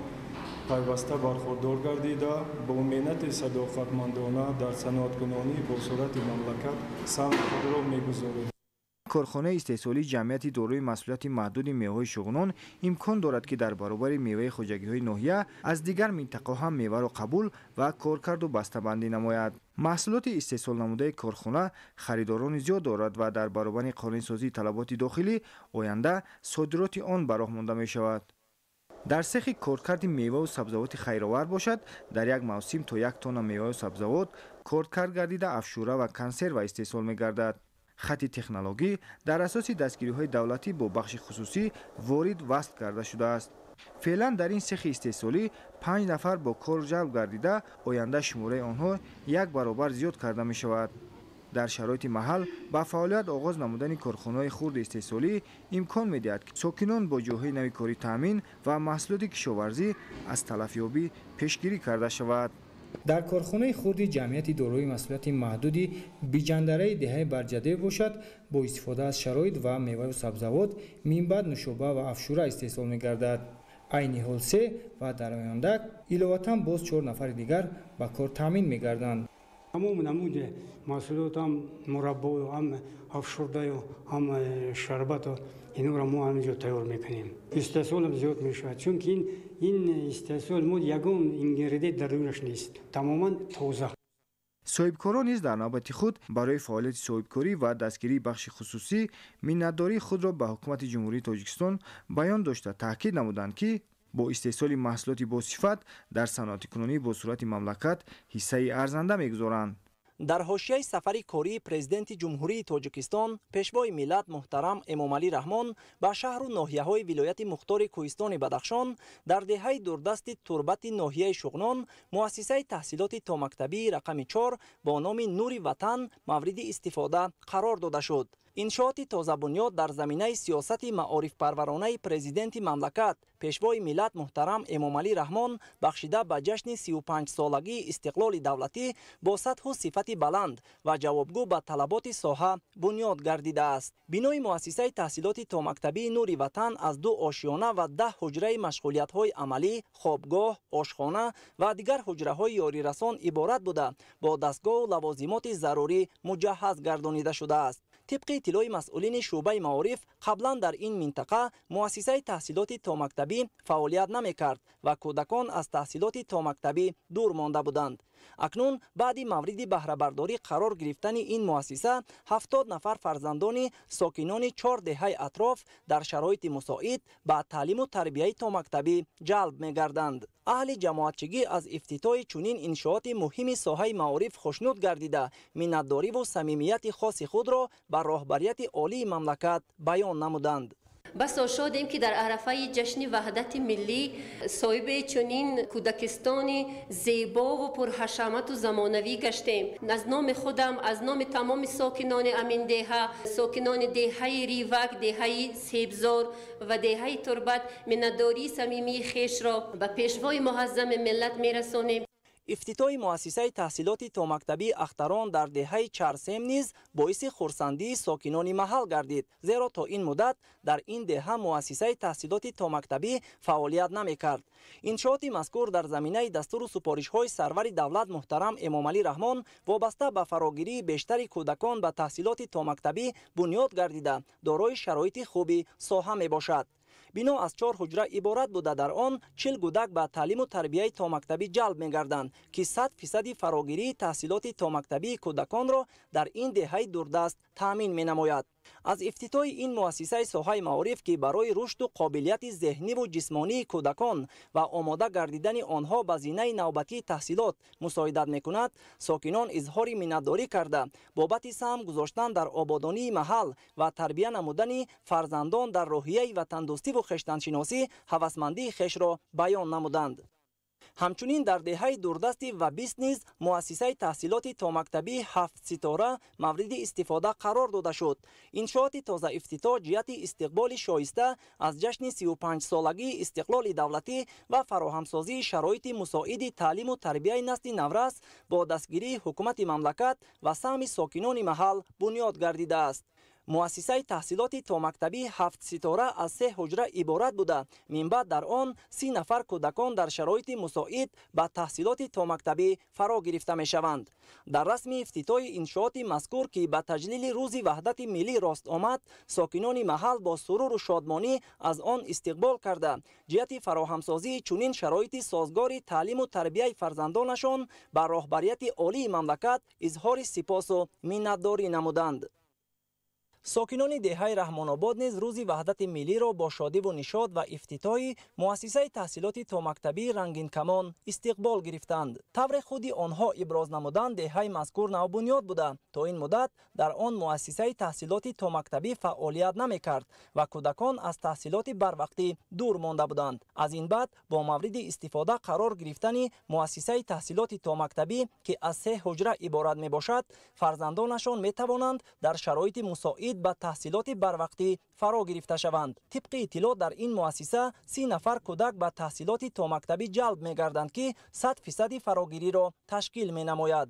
Пайваста бархурдор гардида, бо меҳнати садоқатмандона дар саноаткунонии босуръати мамлакат саҳми худро мегузорем. Корхонаи истеҳсолии ҷамъияти дорои масъулияти маҳдуди меваҳои Шуғнон имкон дорад, ки дар баробари меваи хоҷагиҳои ноҳия аз дигар минтақаҳо ҳам меваро қабул ва коркарду бастабандӣ намояд. Маҳсулоти истеҳсолнамудаи корхона харидорони зиёд дорад ва дар баробари қонунисозии талаботи дохилӣ оянда содироти он ба роҳ монда мешавад. Дар сехи коркарди меваву сабзавоти хайровар бошад, дар як мавсим то 1 тонна меваву сабзавот коркард гардида, афшура ва консерва истеҳсол мегардад. Хати технологӣ дар асоси дастгириҳои давлатӣ бо бахши хусусӣ ворид васл карда шудааст. Феълан дар ин сехи истеҳсолӣ 5 нафар бо кор ҷалб гардида, оянда шумораи онҳо 1 баробар зиёд карда мешавад. Дар шароити маҳал ба фаъолият оғоз намудани корхонаҳои хурди истеҳсолӣ имкон медиҳад, ки сокинон бо ҷойҳои нави корӣ таъмин ва маҳсулоти кишоварзӣ аз талафёбӣ пешгирӣ карда шавад. Дар корхонаи хурди ҷамъияти дорои масъулияти маҳдуди биҷандараи деҳаи Барҷадев бошад, бо истифода аз шароит ва меваю сабзавот минбаъд нушоба ва афшура истеҳсол мегардад. Айни ҳол 3 ва дар оянда иловатан боз 4 нафари дигар ба кор таъмин мегарданд. Тамоми намуди маҳсулот, ҳам мураббою, ҳам афшурдаю, ҳам шарбату, инро мо ҳаминҷо тайёр мекунем. Истеҳсолам зиёд мешавад, чунки ин истеҳсол мо ягон ингредиент дар дунаш нест, тамоман тоза. Соҳибкорон низ дар навбати худ барои фаъолияти соҳибкорӣ ва дастгирии бахши хусусӣ миннатдории худро ба ҳукумати Ҷумҳурии Тоҷикистон баён дошта, таъкид намуданд, ки бо истеҳсоли маҳсулоти босифат дар саноатикунонии босуръати мамлакат ҳиссаи арзанда мегузоранд. Дар ҳошияи сафари кории Президенти Ҷумҳурии Тоҷикистон, Пешвои миллат муҳтарам Эмомалӣ Раҳмон ба шаҳру ноҳияҳои вилояти мухтори Кӯҳистони Бадахшон, дар деҳаи дурдасти Турбати ноҳияи Шуғнон муассисаи таҳсилоти томактабии рақами 4 бо номи Нури Ватан мавриди истифода қарор дода шуд. Иншооти тозабунёд дар заминаи сиёсати маорифпарваронаи Президенти мамлакат, Пешвои миллат муҳтарам Эмомалӣ Раҳмон бахшида ба ҷашни 35-солагии истиқлоли давлатӣ бо сатҳу сифати баланд ва ҷавобгӯ ба талаботи соҳа бунёд гардидааст. Бинои муассисаи таҳсилоти томактабии Нури Ватан аз 2 ошиёна ва 10 ҳуҷраи машғулиятҳои амалӣ, хобгоҳ, ошхона ва дигар ҳуҷраҳои ёрирасон иборат буда, бо дастгоҳу лавозимоти зарурӣ муҷаҳҳаз гардонида шудааст. Тибқи иттилои масъулини шӯъбаи маориф, қаблан дар ин минтақа муассисаи таҳсилоти томактабӣ фаъолият намекард ва кӯдакон аз таҳсилоти томактабӣ дур монда буданд. Акнун баъди мавриди баҳрабардорӣ қарор гирифтани ин муассиса, 70 нафар фарзандони сокинони 4 деҳаи атроф дар шароити мусоид ба таълиму тарбияи томактабӣ ҷалб мегарданд. Аҳли ҷамоатчигӣ аз ифтитоҳи чунин иншооти муҳими соҳаи маориф хушнуд гардида, миннатдориву самимияти хоси худро ба роҳбарияти олии мамлакат баён намуданд. Басо шодем, ки дар арафаи ҷашни ваҳдати миллӣ соҳиби чунин кӯдакистони зебову пурҳашамату замонавӣ гаштем. Аз номи худам, аз номи тамоми сокинони аминдеҳа, сокинони деҳаи Ривак, деҳаи Себзор ва деҳаи Турбат миннатдории самимии хешро ба пешвои муаззами миллат мерасонем. Ифтитоҳи муассисаи таҳсилоти томактабии Ахтарон дар деҳаи Чарсем низ боиси хурсандии сокинони маҳал гардид, зеро то ин муддат дар ин деҳа муассисаи таҳсилоти томактабӣ фаъолият намекард. Иншооти мазкур дар заминаи дастуру супоришҳои сарвари давлат муҳтарам Эмомалӣ Раҳмон вобаста ба фарогирии бештари кӯдакон ба таҳсилоти томактабӣ бунёд гардида, дорои шароити хуби соҳа мебошад. Бино аз 4 ҳуҷра иборат буда, дар он 40 кӯдак ба таълиму тарбияи томактабӣ ҷалб мегарданд, ки 100% фарогирии таҳсилоти томактабии кӯдаконро дар ин деҳаи дурдаст таъмин менамояд. Аз ифтитоҳи ин муассисаи соҳаи маориф, ки барои рушду қобилияти зеҳниву ҷисмонии кӯдакон ва омода гардидани онҳо ба зинаи навбатии таҳсилот мусоидат мекунад, сокинон изҳори миннатдорӣ карда, бобати саҳм гузоштан дар ободонии маҳал ва тарбия намудани фарзандон дар рӯҳияи ватандӯстиву хештаншиносӣ ҳавасмандии хешро баён намуданд. Ҳамчунин дар деҳаи дурдасти Вабист низ муассисаи таҳсилоти томактабии 7 ситора мавриди истифода қарор дода шуд. Иншооти тозаифтитоҳ ҷиҳати истиқболи шоиста аз ҷашни 35-солагии истиқлоли давлатӣ ва фароҳамсозии шароити мусоиди таълиму тарбияи насли наврас бо дастгирии ҳукумати мамлакат ва саҳми сокинони маҳал бунёд гардидааст. Муассисаи таҳсилоти томактабии 7 ситора аз 3 ҳуҷра иборат буда, минбаъд дар он 30 нафар кӯдакон дар шароити мусоид ба таҳсилоти томактабӣ фаро гирифта мешаванд. Дар расми ифтитоҳи иншооти мазкур, ки ба таҷлили рӯзи ваҳдати миллӣ рост омад, сокинони маҳал бо суруру шодмонӣ аз он истиқбол карда, ҷиҳати фароҳамсозии чунин шароити созгори таълиму тарбияи фарзандонашон ба роҳбарияти олии мамлакат изҳори сипосу миннатдорӣ намуданд. Сокинони деҳаи Раҳмонобод низ рӯзи ваҳдати миллиро бо шодиву нишод ва ифтитоҳи муассисаи таҳсилоти томактабии Рангинкамон истиқбол гирифтанд. Тавре худи онҳо иброз намуданд, деҳаи мазкур навбунёд буда, то ин муддат дар он муассисаи таҳсилоти томактабӣ фаъолият намекард ва кӯдакон аз таҳсилоти барвақтӣ дур монда буданд. Аз ин баъд бо мавриди истифода қарор гирифтани муассисаи таҳсилоти томактабӣ, ки аз 3 ҳуҷра иборат мебошад, фарзандонашон метавонанд дар шароити мусоид ба таҳсилоти барвақтӣ фаро гирифта шаванд. Тибқи иттилоъ, дар ин муассиса 30 нафар кӯдак ба таҳсилоти томактабӣ ҷалб мегарданд, ки 100% фарогириро ташкил менамояд.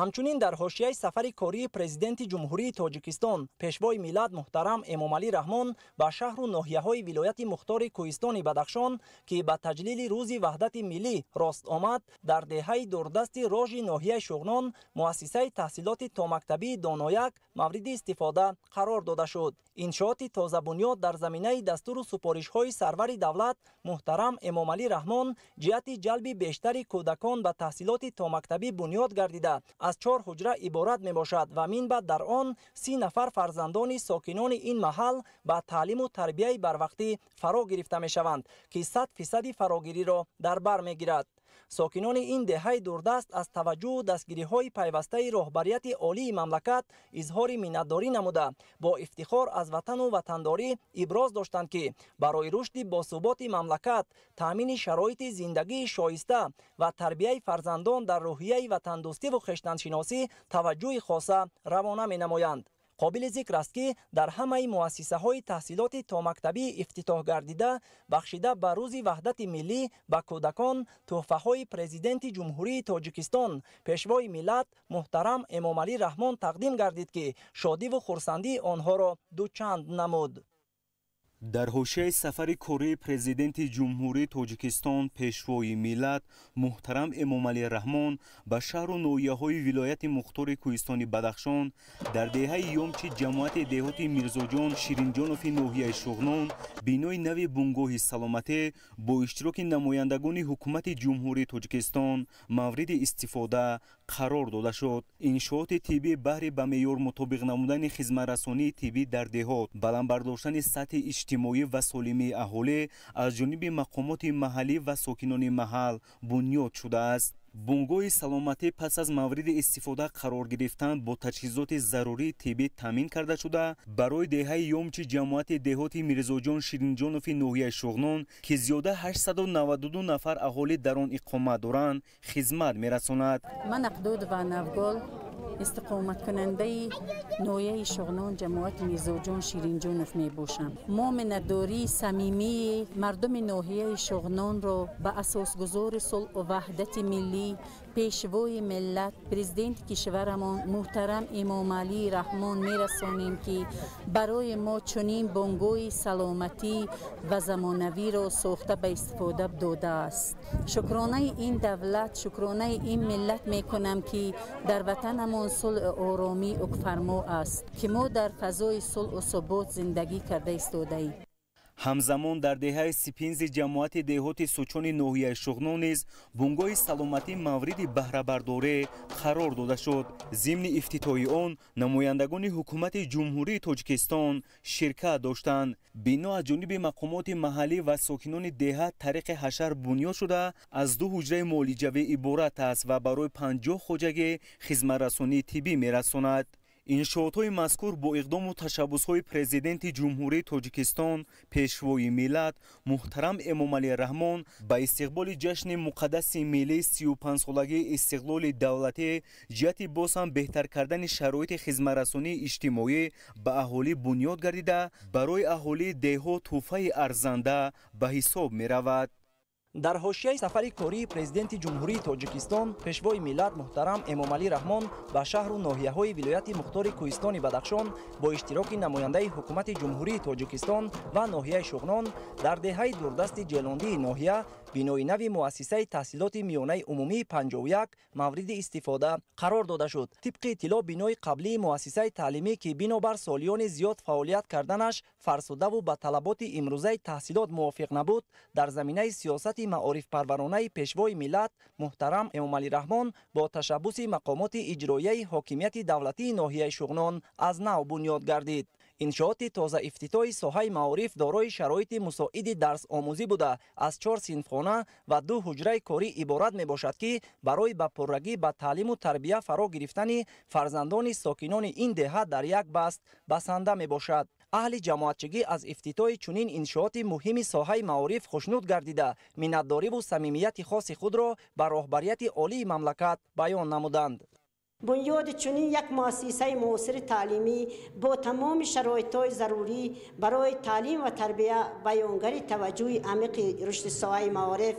Ҳамчунин дар ҳошияи сафари кории Президенти Ҷумҳурии Тоҷикистон, Пешвои миллат муҳтарам Эмомалӣ Раҳмон ба шаҳру ноҳияҳои вилояти мухтори Кӯҳистони Бадахшон, ки ба таҷлили рӯзи ваҳдати миллӣ рост омад, дар деҳаи дурдасти Рожи ноҳияи Шуғнон муассисаи таҳсилоти томактабии Донояк мавриди истифода қарор дода шуд. Иншооти тозабунёд дар заминаи дастуру супоришҳои сарвари давлат муҳтарам Эмомалӣ Раҳмон ҷиҳати ҷалби бештари кӯдакон ба таҳсилоти томактабӣ бунёд гардида, аз 4 ҳуҷра иборат мебошад ва минбаъд дар он 30 нафар фарзандони сокинони ин маҳал ба таълиму тарбияи барвақтӣ фаро гирифта мешаванд, ки 100% фарогириро дар бар мегирад. Сокинони ин деҳаи дурдаст аз таваҷҷӯҳу дастгириҳои пайвастаи роҳбарияти олии мамлакат изҳори миннатдорӣ намуда, бо ифтихор аз ватану ватандорӣ иброз доштанд, ки барои рушди босуботи мамлакат, таъмини шароити зиндагии шоиста ва тарбияи фарзандон дар рӯҳияи ватандӯстиву хештаншиносӣ таваҷҷӯҳи хоса равона менамоянд. Қобили зикр аст, ки дар ҳамаи муассисаҳои таҳсилоти томактабӣ ифтитоҳ гардида, бахшида ба рӯзи ваҳдати миллӣ ба кӯдакон тӯҳфаҳои Президенти Ҷумҳурии Тоҷикистон, Пешвои миллат муҳтарам Эмомалӣ Раҳмон тақдим гардид, ки шодиву хурсандии онҳоро дучанд намуд. Дар ҳошияи сафари кории Президенти Ҷумҳурии Тоҷикистон, Пешвои миллат муҳтарам Эмомалӣ Раҳмон ба шаҳру ноҳияҳои вилояти мухтори Кӯҳистони Бадахшон, дар деҳаи Ёмчи ҷамоати деҳоти Мирзоҷон Ширинҷонофи ноҳияи Шуғнон бинои нави бунгоҳи саломатӣ бо иштироки намояндагони ҳукумати Ҷумҳурии Тоҷикистон мавриди истифода қарор дода шуд. Иншооти тиббӣ баҳри ба меъёр мутобиқ намудани хизматрасонии тиббӣ дар деҳот, баланд бардоштани сатҳи иҷтимоӣ ва солимии аҳолӣ аз ҷониби мақомоти маҳаллӣ ва сокинони маҳал бунёд шудааст. Бунгоҳи саломатӣ пас аз мавриди истифода қарор гирифтан бо таҷҳизоти зарурии тиббӣ таъмин карда шуда, барои деҳаи Ёмчи ҷамоати деҳоти Мирзоҷон Ширинҷонофи ноҳияи Шуғнон, ки зиёда 892 нафар аҳолӣ дар он иқомат доранд, хизмат мерасонад. Ман Ақдудова Навгол, истиқоматкунандаи ноҳияи Шуғнон, ҷамоати Мирзоҷон Ширинҷонов мебошам. Мо миннатдории самимии мардуми ноҳияи Шуғнонро ба асосгузори сулҳу ваҳдати миллӣ, Пешвои миллат, президенти кишварамон муҳтарам Эмомалӣ Раҳмон мерасонем, ки барои мо чунин бунгоҳи саломатӣ ва замонавиро сохта ба истифода додааст. Шукронаи ин давлат, шукронаи ин миллат мекунам, ки дар ватанамон сулҳу оромӣ ҳукмфармо аст, ки мо дар фазои сулҳу субот зиндагӣ карда истодаем. Ҳамзамон дар деҳаи Сипинзи ҷамоати деҳоти Сучони ноҳияи Шуғнон низ бунгоҳи саломатӣ мавриди баҳрабардорӣ қарор дода шуд. Зимни ифтитоҳи он намояндагони ҳукумати Ҷумҳурии Тоҷикистон ширкат доштанд. Бино аз ҷониби мақомоти маҳаллӣ ва сокинони деҳа тариқи ҳашар бунёд шуда, аз 2 ҳуҷраи муолиҷавӣ иборат аст ва барои 50 хоҷагӣ хизматрасонии тиббӣ мерасонад. Иншоотҳои мазкур бо иқдому ташаббусҳои Президенти Ҷумҳурии Тоҷикистон, Пешвои миллат муҳтарам Эмомалӣ Раҳмон ба истиқболи ҷашни муқаддаси миллӣ 35-солагии истиқлоли давлатӣ ҷиҳати боз ҳам беҳтар кардани шароити хизматрасонии иҷтимоӣ ба аҳолӣ бунёд гардида, барои аҳолии деҳот тӯҳфаи арзанда ба ҳисоб меравад. Дар ҳошияи сафари кории Президенти Ҷумҳурии Тоҷикистон, Пешвои миллат муҳтарам Эмомалӣ Раҳмон ба шаҳру ноҳияҳои вилояти мухтори Кӯҳистони Бадахшон бо иштироки намояндаи Ҳукумати Ҷумҳурии Тоҷикистон ва ноҳияи Шуғнон дар деҳаи дурдасти Ҷелондии ноҳия бинои нави муассисаи таҳсилоти миёнаи умумии 51 мавриди истифода қарор дода шуд. Тибқи иттилоъ, бинои қаблии муассисаи таълимӣ, ки бинобар солиёни зиёд фаъолият карданаш фарсудаву ба талаботи имрӯзаи таҳсилот мувофиқ набуд, дар заминаи сиёсати маорифпарваронаи Пешвои миллат муҳтарам Эмомалӣ Раҳмон бо ташаббуси мақомоти иҷроияи ҳокимияти давлатии ноҳияи Шуғнон аз нав бунёд гардид. Иншооти тозаифтитоҳи соҳаи маориф дорои шароити мусоиди дарсомӯзӣ буда, аз 4 синфхона ва 2 ҳуҷраи корӣ иборат мебошад, ки барои ба пуррагӣ ба таълиму тарбия фаро гирифтани фарзандони сокинони ин деҳа дар як баст басанда мебошад. Аҳли ҷамоатчигӣ аз ифтитоҳи чунин иншооти муҳими соҳаи маориф хушнуд гардида, миннатдориву самимияти хоси худро ба роҳбарияти олии мамлакат баён намуданд. Бунёди чунин як муассисаи муосири таълимӣ бо тамоми шароитҳои зарурӣ барои таълим ва тарбия баёнгари таваҷҷӯҳи амиқи рушди соҳаи маориф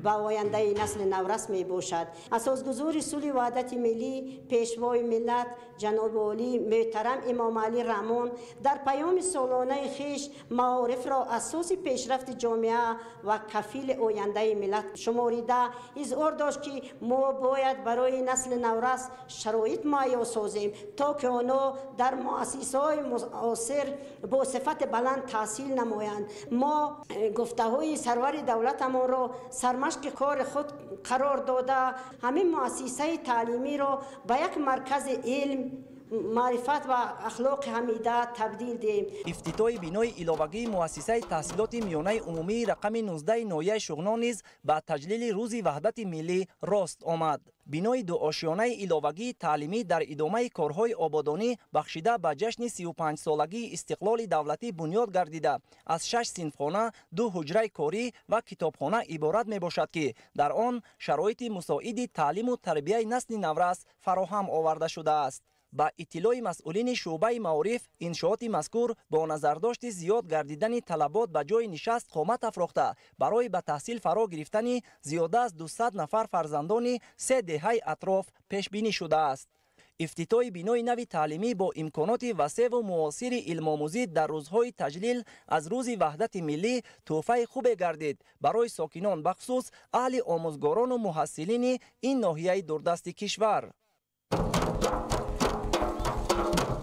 ба ояндаи насли наврас мебошад. Асосгузори сулҳи ваҳдати миллӣ, Пешвои миллат ҷаноби олӣ муҳтарам Эмомалӣ Раҳмон дар паёми солонаи хеш маорифро асоси пешрафти ҷомеа ва кафили ояндаи миллат шуморида изҳор дошт, ки мо бояд барои насли наврас шароит муҳайё созем, то ки онҳо дар муассисаҳои муосир бо сифати баланд таҳсил намоянд. Мо гуфтаҳои сарвари давлатамонро сармашқи кори худ қарор дода, ҳамин муассисаи таълимиро ба як маркази илм, маърифат ва ахлоқи ҳамида табдил диҳем. Ифтитоҳи бинои иловагии муассисаи таҳсилоти миёнаи умумии рақами 19 ноҳияи Шуғнон низ ба таҷлили рӯзи ваҳдати миллӣ рост омад. Бинои дуошёнаи иловагии таълимӣ дар идомаи корҳои ободонӣ бахшида ба ҷашни 35-солагии истиқлоли давлатӣ бунёд гардида, аз 6 синфхона, 2 ҳуҷраи корӣ ва китобхона иборат мебошад, ки дар он шароити мусоиди таълиму тарбияи насли наврас фароҳам оварда шудааст. Ба иттилои масъулини шӯъбаи маориф, иншооти мазкур бо назардошти зиёд гардидани талабот ба ҷои нишаст қомат афрохта, барои ба таҳсил фаро гирифтани зиёда аз 200 нафар фарзандони 3 деҳаи атроф пешбинӣ шудааст. Ифтитоҳи бинои нави таълимӣ бо имконоти васеъву муосири илмомӯзӣ дар рӯзҳои таҷлил аз рӯзи ваҳдати миллӣ тӯҳфаи хубе гардид барои сокинон, бахусус аҳли омӯзгорону муҳассилини ин ноҳияи дурдасти кишвар.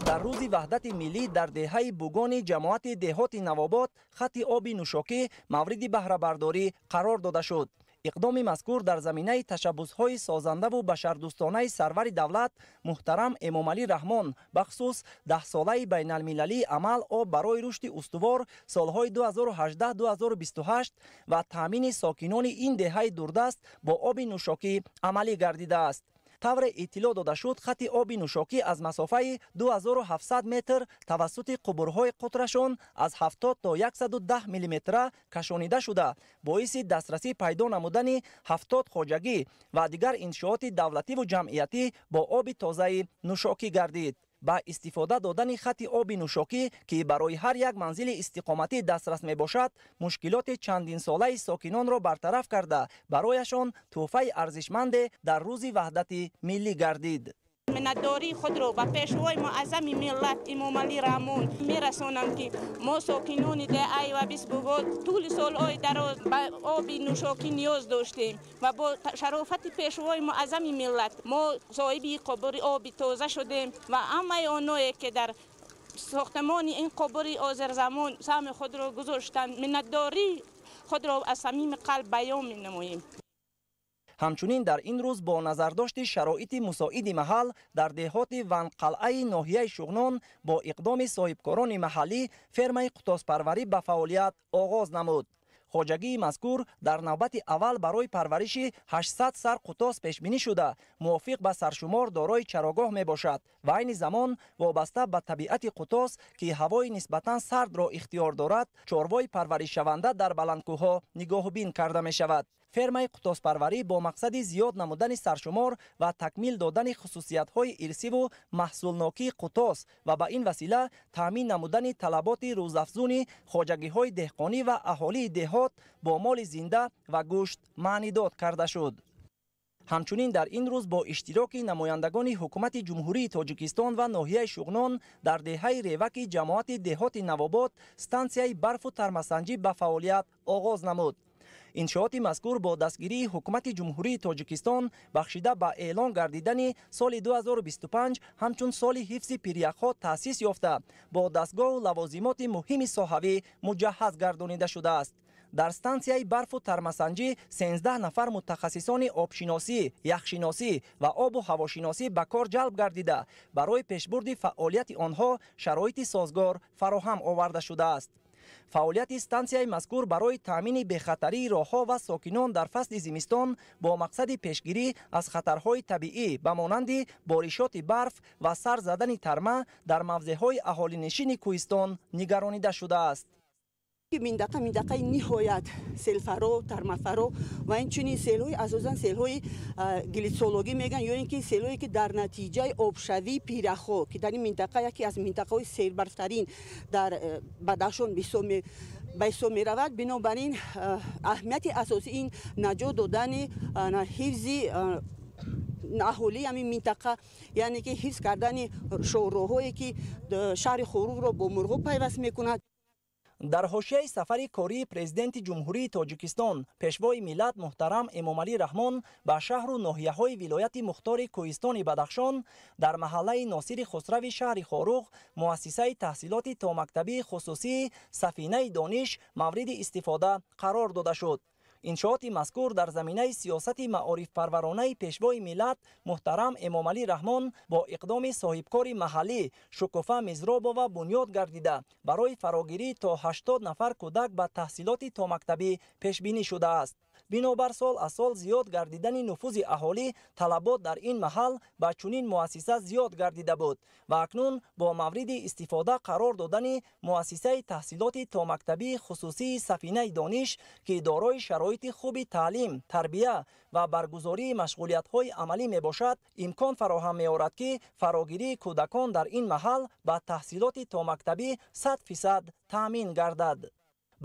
Дар рӯзи ваҳдати миллӣ дар деҳаи Бугони ҷамоати деҳоти Навобод хати оби нӯшокӣ мавриди баҳрабардорӣ қарор дода шуд. Иқдоми мазкур дар заминаи ташаббусҳои созандаву башардӯстонаи сарвари давлат муҳтарам Эмомалӣ Раҳмон, бахусус 10-солаи байналмилалии амал об барои рушди устувор солҳои 2018-2028 ва таъмини сокинони ин деҳаи дурдаст бо оби нӯшокӣ амалӣ гардидааст. Тавре иттилоъ дода шуд, хати оби нӯшокӣ аз масофаи 2700 метр тавассути қубурҳои қутрашон аз 70 то 110 миллиметра кашонида шуда, боиси дастрасӣ пайдо намудани 70 хоҷагӣ ва дигар иншооти давлативу ҷамъиятӣ бо оби тозаи нӯшокӣ гардид. Ба истифода додани хати оби нӯшокӣ, ки барои ҳар як манзили истиқоматӣ дастрас мебошад, мушкилоти чандинсолаи сокинонро бартараф карда, барояшон тӯҳфаи арзишманде дар рӯзи ваҳдати миллӣ гардид. Миннатдории худро ба пешвои муаззами миллат Эмомалӣ Раҳмон мерасонам, ки мо сокинони деҳаи Вабис Бугон тӯли солҳои дароз ба оби нӯшокӣ ниёз доштем ва бо шарофати пешвои муаззами миллат мо соҳиби қубури оби тоза шудем ва ҳамаи оное ки дар сохтамони ин қубури ҳозирзамон саҳми худро гузоштанд, миннатдории худро аз самими қалб баён менамоем. Ҳамчунин дар ин рӯз бо назардошти шароити мусоиди маҳал дар деҳоти Ванқалъаи ноҳияи Шуғнон бо иқдоми соҳибкорони маҳаллӣ фермаи қутоспарварӣ ба фаъолият оғоз намуд. Хоҷагии мазкур дар навбати аввал барои парвариши 800 сар қутос пешбинӣ шуда, мувофиқ ба саршумор дорои чарогоҳ мебошад ва айни замон вобаста ба табиати қутос, ки ҳавои нисбатан сардро ихтиёр дорад, чорвои парваришшаванда дар баландкӯҳҳо нигоҳубин карда мешавад. Фермаи қутоспарварӣ бо мақсади зиёд намудани саршумор ва такмил додани хусусиятҳои ирсиву маҳсулнокии қутос ва ба ин васила таъмин намудани талаботи рӯзафзуни хоҷагиҳои деҳқонӣ ва аҳолии деҳот бо моли зинда ва гӯшт маънидод карда шуд. Ҳамчунин дар ин рӯз бо иштироки намояндагони ҳукумати Ҷумҳурии Тоҷикистон ва ноҳияи Шуғнон дар деҳаи Реваки ҷамоати деҳоти Навобод стансияи барфу тармасанҷӣ ба фаъолият оғоз намуд. Иншооти мазкур бо дастгирии ҳукумати Ҷумҳурии Тоҷикистон бахшида ба эълон гардидани соли 2025 ҳамчун соли ҳифзи пиряхҳо таъсис ёфта, бо дастгоҳу лавозимоти муҳими соҳавӣ муҷаҳҳаз гардонида шудааст. Дар стансияи барфу тармасанҷӣ 13 нафар мутахассисони обшиносӣ, яхшиносӣ ва обу ҳавошиносӣ ба кор ҷалб гардида, барои пешбурди фаъолияти онҳо шароити созгор фароҳам оварда шудааст. Фаъолияти стансияи мазкур барои таъмини бехатарии роҳҳо ва сокинон дар фасли зимистон бо мақсади пешгирӣ аз хатарҳои табиӣ ба монанди боришоти барф ва сар задани тарма дар мавзеъҳои аҳолинишини кӯҳистон нигаронида шудааст. Минтақа минтақаи ниҳоят селфаро, тармафаро ва инчунин селҳои асосан селҳои глитсологӣ мегӯянд, ё ин ки селҳое ки дар натиҷаи обшавии пиряхҳо, ки дар ин минтақа яке аз минтақаҳои сербарфтарин дар Бадахшон ба ҳисоб меравад. Бинобар ин аҳамияти асосӣ ин наҷот додани ҳифзи аҳолии ҳамин минтақа, яъне ки ҳифз кардани шоҳроҳое ки шаҳри Хоруғро бо Мурғоб пайваст мекунад. Дар ҳошияи сафари кории Президенти Ҷумҳурии Тоҷикистон, Пешвои миллат муҳтарам Эмомалӣ Раҳмон ба шаҳру ноҳияҳои вилояти мухтори Кӯҳистони Бадахшон, дар маҳаллаи Носири Хусрави шаҳри Хоруғ муассисаи таҳсилоти томактабии хусусии Сафинаи Дониш мавриди истифода қарор дода шуд. Иншооти мазкур дар заминаи сиёсати маорифпарваронаи Пешвои миллат муҳтарам Эмомалӣ Раҳмон бо иқдоми соҳибкори маҳаллӣ Шукуфа Мизробова бунёд гардида, барои фарогирӣ то 80 нафар кӯдак ба таҳсилоти томактабӣ пешбинӣ шудааст. Бинобар сол аз сол зиёд гардидани нуфузи аҳолӣ, талабот дар ин маҳал ба чунин муассиса зиёд гардида буд ва акнун бо мавриди истифода қарор додани муассисаи таҳсилоти томактабии хусусии Сафинаи Дониш, ки дорои шароити хуби таълим, тарбия ва баргузории машғулиятҳои амалӣ мебошад, имкон фароҳам меорад, ки фарогирии кӯдакон дар ин маҳал ба таҳсилоти томактабӣ 100% таъмин гардад.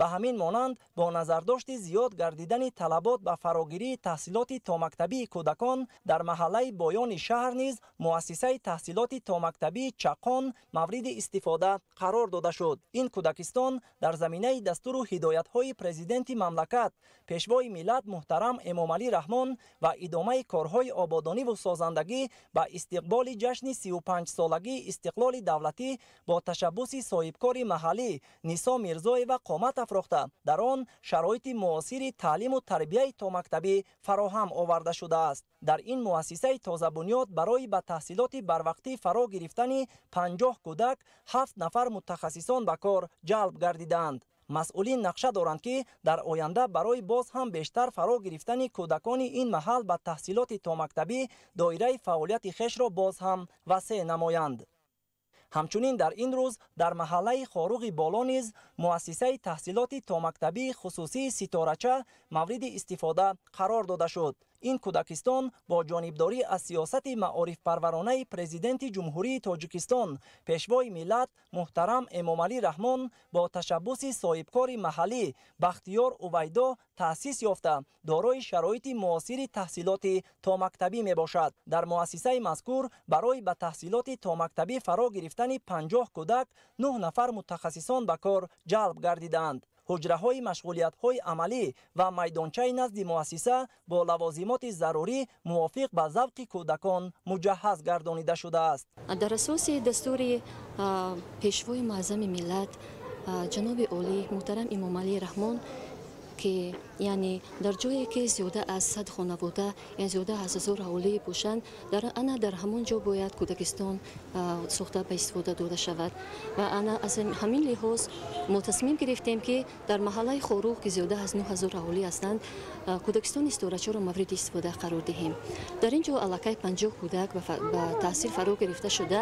Ба ҳамин монанд, бо назардошти зиёд гардидани талабот ба фарогирии таҳсилоти томактабии кӯдакон дар маҳаллаи Боёни шаҳр низ муассисаи таҳсилоти томактабии Чақон мавриди истифода қарор дода шуд. Ин кӯдакистон дар заминаи дастуру ҳидоятҳои Президенти мамлакат, Пешвои миллат муҳтарам Эмомалӣ Раҳмон ва идомаи корҳои ободониву созандагӣ ба истиқболи ҷашни 35-солагии истиқлоли давлатӣ бо ташаббуси соҳибкори маҳаллӣ Нисо Мирзоева қомат афрохта, дар он шароити муосири таълиму тарбияи томактабӣ фароҳам оварда шудааст. Дар ин муассисаи тозабунёд барои ба таҳсилоти барвақтӣ фаро гирифтани 50 кӯдак 7 нафар мутахассисон ба кор ҷалб гардидаанд. Масъулин нақша доранд, ки дар оянда барои боз ҳам бештар фаро гирифтани кӯдакони ин маҳал ба таҳсилоти томактабӣ доираи фаъолияти хешро боз ҳам васеъ намоянд. Ҳамчунин дар ин рӯз дар маҳаллаи Хоруғи Боло низ муассисаи таҳсилоти томактабии хусусии Ситорача мавриди истифода қарор дода шуд. Ин кӯдакистон бо ҷонибдорӣ аз сиёсати маорифпарваронаи Президенти Ҷумҳурии Тоҷикистон, Пешвои миллат муҳтарам Эмомалӣ Раҳмон бо ташаббуси соҳибкори маҳаллӣ Бахтиёр Увайдо таъсис ёфта, дорои шароити муосири таҳсилоти томактабӣ мебошад. Дар муассисаи мазкур барои ба таҳсилоти томактабӣ фаро гирифтани 50 кӯдак 9 нафар мутахассисон ба кор ҷалб гардидаанд. Ҳуҷраҳои машғулиятҳои амалӣ ва майдончаи назди муассиса бо лавозимоти зарурӣ мувофиқ ба завқи кӯдакон муҷаҳҳаз гардонида шудааст. Дар асоси дастури Пешвои муаззами миллат ҷаноби олӣ муҳтарам Эмомалӣ Раҳмон, ки яъне дар ҷое ки зиёда аз 100 хонавода, яъне зиёда аз 1000 аҳолӣ бошанд, ана дар ҳамон ҷо бояд кӯдакистон сохта ба истифода дода шавад. Ва ана аз ҳамин лиҳоз мо тасмим гирифтем, ки дар маҳаллаи Хоруғ, ки зиёда аз 9000 аҳолӣ ҳастанд, кӯдакистони Ситорачаро мавриди истифода қарор диҳем. Дар ин ҷо аллакай 50 кӯдак ба таҳсил фаро гирифта шуда,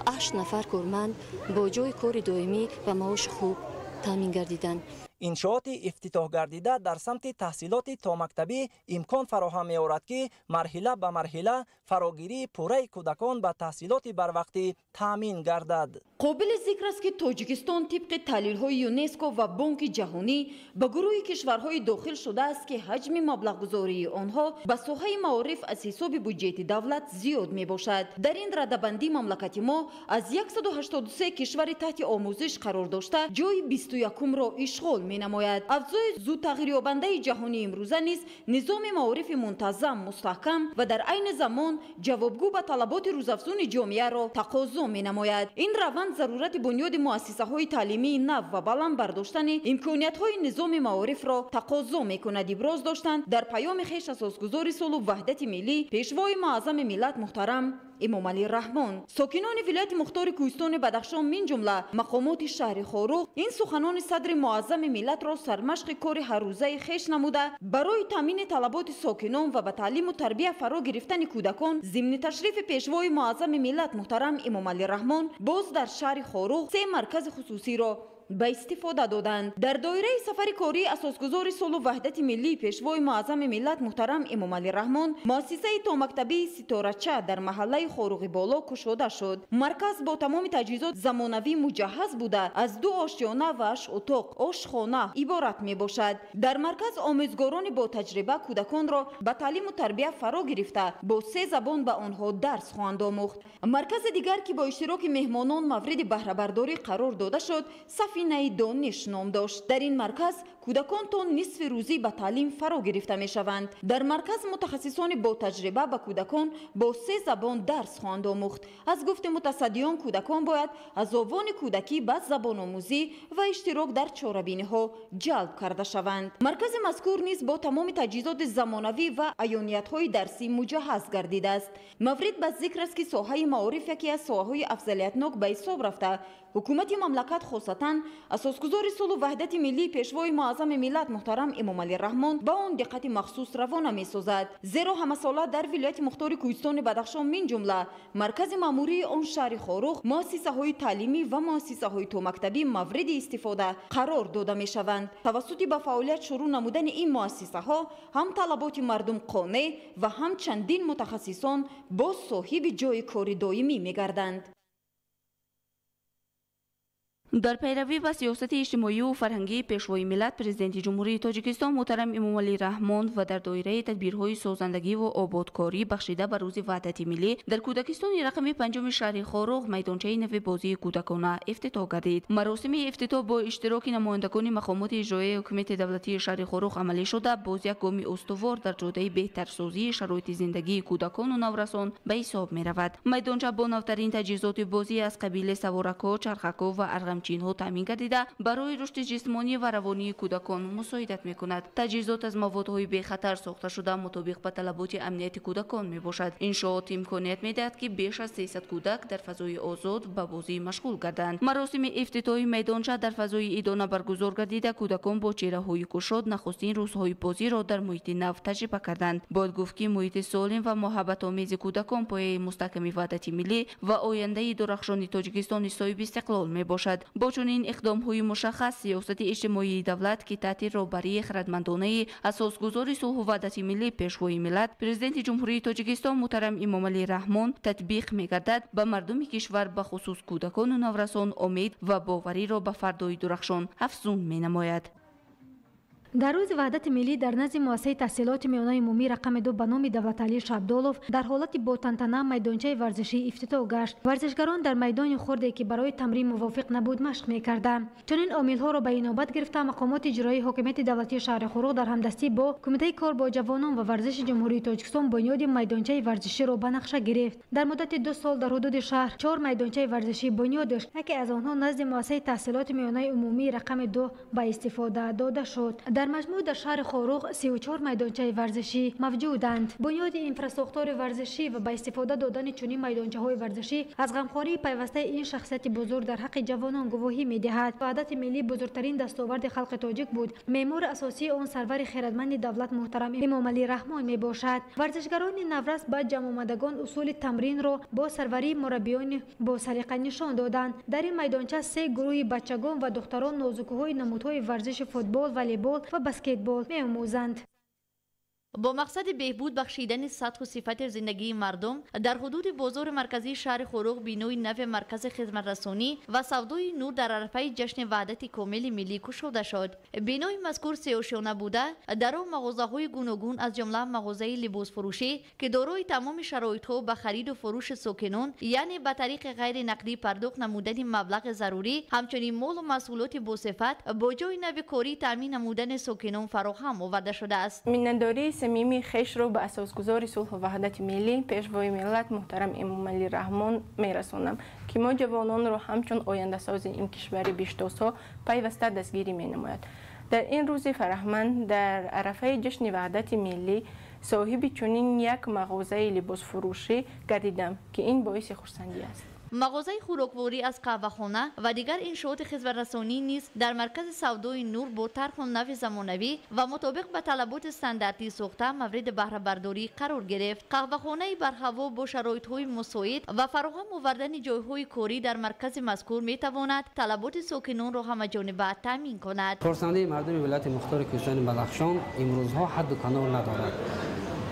8 нафар корманд бо ҷои кори доимӣ ва маоши хуб таъмин гардиданд. Иншооти ифтитоҳ гардида дар самти таҳсилоти томактабӣ имкон фароҳам меорад, ки марҳила ба марҳила фарогирии пурраи кӯдакон ба таҳсилоти барвақтӣ таъмин гардад. Қобили зикр аст, ки Тоҷикистон тибқи таҳлилҳои ЮНЕСКО ва Бонки Ҷаҳонӣ ба гурӯҳи кишварҳои дохил шудааст, ки ҳаҷми маблағгузории онҳо ба соҳаи маориф аз ҳисоби буҷети давлат зиёд мебошад. Дар ин радабандӣ мамлакати мо аз 183 кишвари таҳти омӯзиш қарор дошта, ҷои 21-ро ишғол менамояд. Авзои зудтағйирёбандаи ҷаҳони имрӯза низ низоми маорифи мунтазам, мустаҳкам ва дар айни замон ҷавобгӯ ба талаботи рӯзафзуни ҷомеаро тақозо менамояд. Ин раванд зарурати бунёди муассисаҳои таълимии нав ва баланд бардоштани имкониятҳои низоми маорифро тақозо мекунад, иброз доштанд дар паёми хеш асосгузори сулҳу ваҳдати миллӣ, Пешвои муаззами миллат муҳтарам Эмомалӣ Раҳмон. Сокинони вилояти мухтори Кӯҳистони Бадахшон, мин ҷумла мақомоти шаҳри Хоруғ, ин суханони садри муаззами миллатро сармашқи кори ҳаррӯзаи хеш намуда, барои таъмини талаботи сокинон ва ба таълиму тарбия фаро гирифтани кӯдакон зимни ташрифи Пешвои муаззами миллат муҳтарам Эмомалӣ Раҳмон боз дар шаҳри Хоруғ се маркази хусусиро ба истифода доданд. Дар доираи сафари кории асосгузори сулҳу ваҳдати миллӣ, Пешвои муаззами миллат муҳтарам Эмомалӣ Раҳмон, муассисаи томактабии Ситорача дар маҳаллаи Хоруғи Боло кушода шуд. Марказ бо тамоми таҷҳизот замонавӣ муҷаҳҳаз буда, аз ду ошёна ва ҳашт утоқ, ошхона иборат мебошад. Дар марказ омӯзгорони ботаҷриба кӯдаконро ба таълиму тарбия фаро гирифта, бо се забон ба онҳо дарс хоҳанд омӯхт. Маркази дигар, ки бо иштироки меҳмонон мавриди баҳрабардорӣ қарор дода шуд, Сафинаи дониш ном дошт. Дар ин марказ кӯдакон то нисфи рӯзӣ ба таълим фаро гирифта мешаванд. Дар марказ мутахассисони ботаҷриба ба кӯдакон бо се забон дарс хоҳанд омӯхт. Аз гуфти мутасаддиён, кӯдакон бояд аз овони кӯдакӣ ба забономӯзӣ ва иштирок дар чорабиниҳо ҷалб карда шаванд. Маркази мазкур низ бо тамоми таҷҳизоти замонавӣ ва аёниятҳои дарсӣ муҷаҳҳаз гардидааст. Маврид ба зикр аст, ки соҳаи маориф яке аз соҳаҳои афзалиятнок ба ҳисоб рафта, ҳукумати мамлакат, хосатан асосгузори сулҳу ваҳдати миллӣ, Пешвои муаззами миллат муҳтарам Эмомалӣ Раҳмон, ба он диққати махсус равона месозад. Зеро ҳамасола дар вилояти мухтори Кӯҳистони Бадахшон, мин ҷумла маркази маъмурии он шаҳри Хоруғ, муассисаҳои таълимӣ ва муассисаҳои томактабӣ мавриди истифода қарор дода мешаванд. Тавассути ба фаъолият шурӯъ намудани ин муассисаҳо ҳам талаботи мардум қонеъ ва ҳам чандин мутахассисон боз соҳиби ҷойи кори доимӣ мегарданд. Дар пайравӣ ба сиёсати иҷтимоию фарҳангии Пешвои миллат, Президенти Ҷумҳурии Тоҷикистон муҳтарам Эмомалӣ Раҳмон ва дар доираи тадбирҳои созандагиву ободкорӣ бахшида ба Рӯзи Ваҳдати миллӣ, дар кӯдакистони рақами панҷуми шаҳри Хоруғ майдончаи нави бозии кӯдакона ифтитоҳ гардид. Маросими ифтитоҳ бо иштироки намояндагони мақомоти иҷроияи ҳукумати давлатии шаҳри Хоруғ амалӣ шуда, боз як гоми устувор дар ҷодаи беҳтарсозии шароити зиндагии кӯдакону наврасон ба ҳисоб меравад. Майдонча бо навтарин таҷҳизоти бозӣ аз қабили саворакҳо, чархакҳо ва арғамчинҳо таъмин гардида, барои рушди ҷисмонӣ ва равонии кӯдакон мусоидат мекунад. Таҷҳизот аз маводҳои бехатар сохта шуда, мутобиқ ба талаботи амнияти кӯдакон мебошад. Иншоот имконият медиҳад, ки беш аз 300 кӯдак дар фазои озод ба бозӣ машғул гарданд. Маросими ифтитоҳи майдонча дар фазои идона баргузор гардида, кӯдакон бо чеҳраҳои кушод нахустин рӯзҳои бозиро дар муҳити нав таҷриба карданд. Бояд гуфт, ки муҳити солим ва муҳаббатомези кӯдакон пояи мустаҳками ваҳдати миллӣ ва ояндаи дурахшони Тоҷикистони соҳиби истиқлол мебошад. Бо чунин иқдомҳои мушаххас сиёсати иҷтимоии давлат, ки таҳти роҳбарии хирадмандонаи асосгузори сулҳу ваҳдати миллӣ, Пешвои миллат, Президенти Ҷумҳурии Тоҷикистон муҳтарам Эмомалӣ Раҳмон татбиқ мегардад, ба мардуми кишвар, бахусус кӯдакону наврасон, умед ва бовариро ба фардои дурахшон афзун менамояд. Дар Рӯзи Ваҳдати миллӣ дар назди муассисаи таҳсилоти миёнаи умумӣ рақами 2 ба номи Давлаталӣ Шабдолов дар ҳолати ботантана майдончаи варзишӣ ифтитоҳ гашт. Варзишгарон дар майдони хурде, ки барои тамрин мувофиқ набуд, машқ мекарданд. Чунин омилҳоро ба инобат гирифта, мақомоти иҷроии ҳокимияти давлатии шаҳри Хоруғ дар ҳамдастӣ бо Кумитаи кор бо ҷавонон ва варзиши Ҷумҳурии Тоҷикистон бунёди майдончаи варзиширо ба нақша гирифт. Дар муддати 2 сол дар ҳудуди шаҳр чор майдончаи варзишӣ бунёд дошт. Яке аз онҳо назди муассисаи таҳсилоти миёнаи умумии рақами 2 ба истифода дода шуд. Дар маҷмӯъ дар шаҳри Хоруғ 34 майдончаи варзишӣ мавҷуданд. Бунёди инфрасохтори варзишӣ ва ба истифода додани чунин майдончаҳои варзишӣ аз ғамхории пайвастаи ин шахсияти бузург дар ҳаққи ҷавонон гувоҳӣ медиҳад. Ваҳдати миллӣ бузургтарин дастоварди халқи тоҷик буд. Меъмори асосии он сарвари хирадманди давлат муҳтарам Эмомалӣ Раҳмон мебошад. Варзишгарони наврас ба ҷамъомадагон усули тамринро бо сарварии мураббиёни босалиқа нишон доданд. Дар ин майдонча се гурӯҳи бачагон ва духтарон нозукиҳои намудҳои варзиши футбол, волейбол ва баскетбол меомӯзанд. Бо мақсади беҳбуд бахшидани сатҳу сифати зиндагии мардум дар ҳудуди бозори марказии шаҳри Хоруғ бинои нави маркази хизматрасонӣ ва савдои нур дар арафаи ҷашни ваҳдати комили миллӣ кушода шуд. Бинои мазкур сеошёна буда, дар он мағозаҳои гуногун аз ҷумла мағозаи либосфурӯшӣ, ки дорои тамоми шароитҳо ба хариду фурӯши сокинон, яъне ба тариқи ғайринақдӣ пардохт намудани маблағи зарурӣ, ҳамчунин молу маҳсулоти босифат бо ҷои нави корӣ таъмин намудани сокинон фароҳам оварда шудааст. Самимии хешро ба асосгузори сулҳу ваҳдати миллӣ, пешвои миллат муҳтарам Эмомалӣ Раҳмон мерасонам, ки мо ҷавононро ҳамчун ояндасози ин кишвари биштосо пайваста дастгирӣ менамояд. Дар ин рӯзи фараҳманд, дар арафаи ҷашни ваҳдати миллӣ, соҳиби чунин як мағозаи либосфурӯшӣ гардидам, ки ин боиси хурсандӣ аст. Мағозаи хӯрокворӣ аз қаҳвахона ва дигар иншооти хизматрасонӣ низ дар маркази савдои нур бо тарҳу нави замонавӣ ва мутобиқ ба талаботи стандартӣ сохта мавриди баҳрабардорӣ қарор гирифт. Қаҳвахонаи барҳаво бо шароитҳои мусоид ва фароҳам овардани ҷойҳои корӣ дар маркази мазкур метавонад талаботи сокинонро ҳамаҷониба таъмин кунад. Хурсандии мардуми вилояти мухтори кӯҳистони Бадахшон имрӯзҳо ҳадду канор надорад,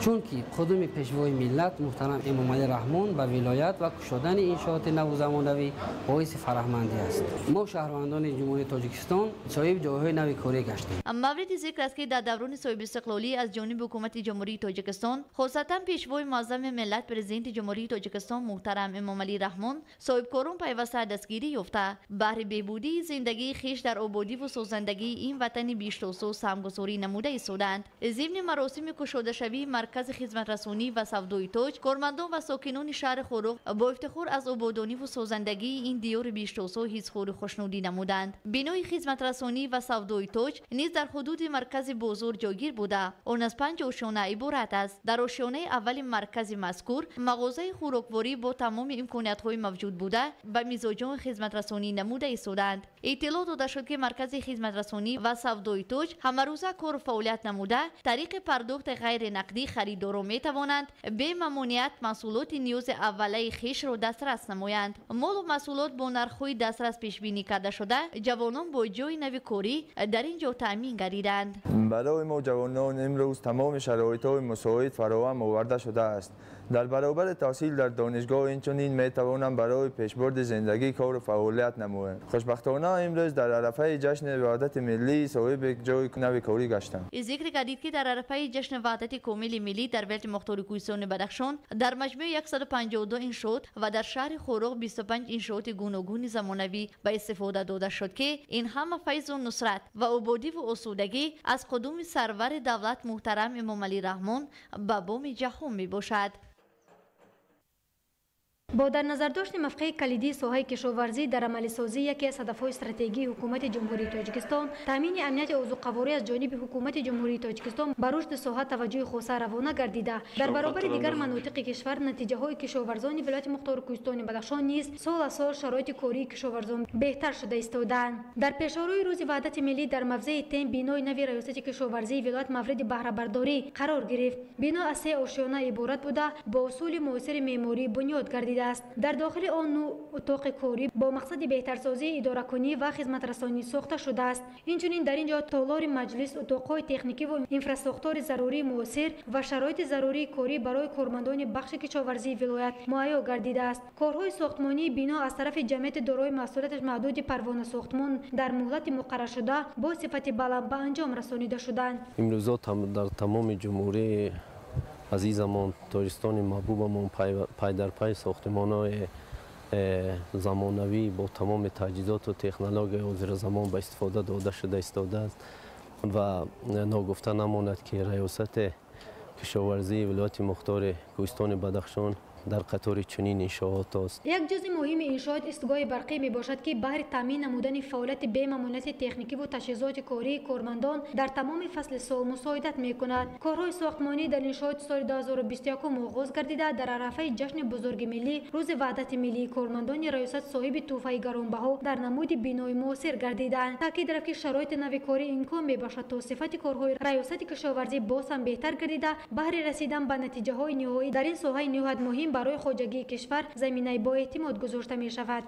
чунки қудуми пешвои миллат муҳтарам Эмомалӣ Раҳмон ба вилоят ва кушодани иншооти наву замонавӣ боиси фараҳмандӣ аст. Мо шаҳрвандони Ҷумҳурии Тоҷикистон соҳиби ҷойҳои нави корӣ гаштем. Мавриди зикр аст, ки дар даврони соҳибистиқлолӣ аз ҷониби ҳукумати Ҷумҳурии Тоҷикистон, хосатан пешвои муаззами миллат президенти Ҷумҳурии Тоҷикистон муҳтарам Эмомалӣ Раҳмон, соҳибкорон пайваста дастгирӣ ёфта, баҳри беҳбудии зиндагии хеш дар ободиву созандагии ин ватани биштосо саҳмгузорӣ намуда истоданд. Зимни маросими кушодашавии маркази хизматрасонӣ ва савдои тоҷ, кормандон ва сокинони шаҳри Хоруғ бо ифтихор аз ободониву созандагии ин диёри биштосо ҳисхӯру хушнудӣ намуданд. Бинои хизматрасонӣ ва савдои тоҷ низ дар ҳудуди маркази бозор ҷойгир буда, он аз 5 ошёна иборат аст. Дар ошёнаи аввали маркази мазкур мағозаи хӯрокворӣ бо тамоми имкониятҳои мавҷуд буда ба мизоҷон хизматрасонӣ намуда истоданд. Иттилоъ дода шуд, ки маркази хизматрасонӣ ва савдои тоҷ ҳамарӯза кору фаъолият намуда, тариқи пардохти ғайринақдӣ харидорон метавонанд бемамоният маҳсулоти ниёзи аввалаи хешро дастрас намоянд. Молу маҳсулот бо нархҳои дастрас пешбинӣ карда шуда, ҷавонон бо ҷои нави корӣ дар ин ҷо таъмин гардиданд. Барои мо ҷавонон имрӯз тамоми шароитҳои мусоид фароҳам оварда шудааст. Дар баробари таҳсил дар донишгоҳ инчунин метавонам барои пешбурди зиндагӣ кору фаъолият намоям. Хушбахтона имрӯз дар арафаи ҷашни ваҳдати миллӣ соҳиби ҷои нави корӣ гаштам. Зикр гардид, ки дар арафаи ҷашни ваҳдати комили миллӣ дар вилояти мухтори кӯҳистони Бадахшон дар маҷмӯи 152 иншоот ва дар шаҳри Хоруғ 25 иншооти гуногуни замонавӣ ба истифода дода шуд, ки ин ҳама файзу нусрат ва ободиву осудагӣ аз қудуми сарвари давлат муҳтарам Эмомалӣ Раҳмон ба боми ҷаҳон мебошад. Бо дар назардошти мавқеи калидии соҳаи кишоварзӣ дар амалисозӣ яке аз ҳадафҳои стратегии ҳукумати Ҷумҳурии Тоҷикистон, таъмини амнияти озуқаворӣ аз ҷониби ҳукумати Ҷумҳурии Тоҷикистон ба рушди соҳа таваҷҷӯҳи хоса равона гардида, дар баробари дигар манотиқи кишвар натиҷаҳои кишоварзони вилояти мухтори кӯҳистони Бадахшон низ сол аз сол шароити кории кишоварзон беҳтар шуда истодаанд. Дар пешорои рӯзи ваҳдати миллӣ дар мавзеи Тем бинои нави раёсати кишоварзии вилоят мавриди баҳрабардорӣ қарор гирифт. Бино аз се ошёна иборат буда, бо усули муосири меъморӣ бунёд гардида. Дар дохили он 9 утоқи корӣ бо мақсади беҳтарсозии идоракунӣ ва хизматрасонӣ сохта шудааст. Инчунин дар ин ҷо толори маҷлис, утоқҳои техникӣ ва инфрасохтори зарурии муосир ва шароити зарурии корӣ барои кормандони бахши кишоварзии вилоят муҳайё гардидааст. Корҳои сохтмонии бино аз тарафи ҷамъияти дорои масъулияташ маҳдуди Парвона сохтмон дар муҳлати муқарраршуда бо сифати баланд ба анҷом расонида шуданд. Имрӯзо дар тамоми ҷумҳурии азизамон, Тоҷикистони маҳбубамон пай дар пай сохтмонҳои замонавӣ бо тамоми таҷҳизоту технологияи ҳозиразамон ба истифода дода шуда истодааст ва ногуфта намонад, ки раёсати кишоварзии вилояти мухтори кӯҳистони Бадахшон Дар қатори чунин иншоот аст. Як ҷузъи муҳими иншоот истгоҳи барқӣ мебошад, ки баҳри таъмин намудани фаъолияти бемамониати техникӣ ву таҷҳизоти кории кормандон дар тамоми фасли сол мусоидат мекунад. Корҳои сохтмонӣ дар иншооти соли 2021 оғоз гардида, дар арафаи ҷашни бузурги миллӣ, Рӯзи Ваҳдати миллии, кормандони раёсат соҳиби тӯҳфаи гаронбаҳо дар намуди бинои муосир гардиданд. Таъкид рафт, ки шароити нави корӣ имкон мебахшад, то сифати корҳои раёсати кишоварзӣ боз ҳам беҳтар гардида, баҳри расидан ба натиҷаҳои ниҳоӣ дар ин соҳаи ниҳоят муҳим барои хоҷагии кишвар заминаи боэътимод гузошта мешавад.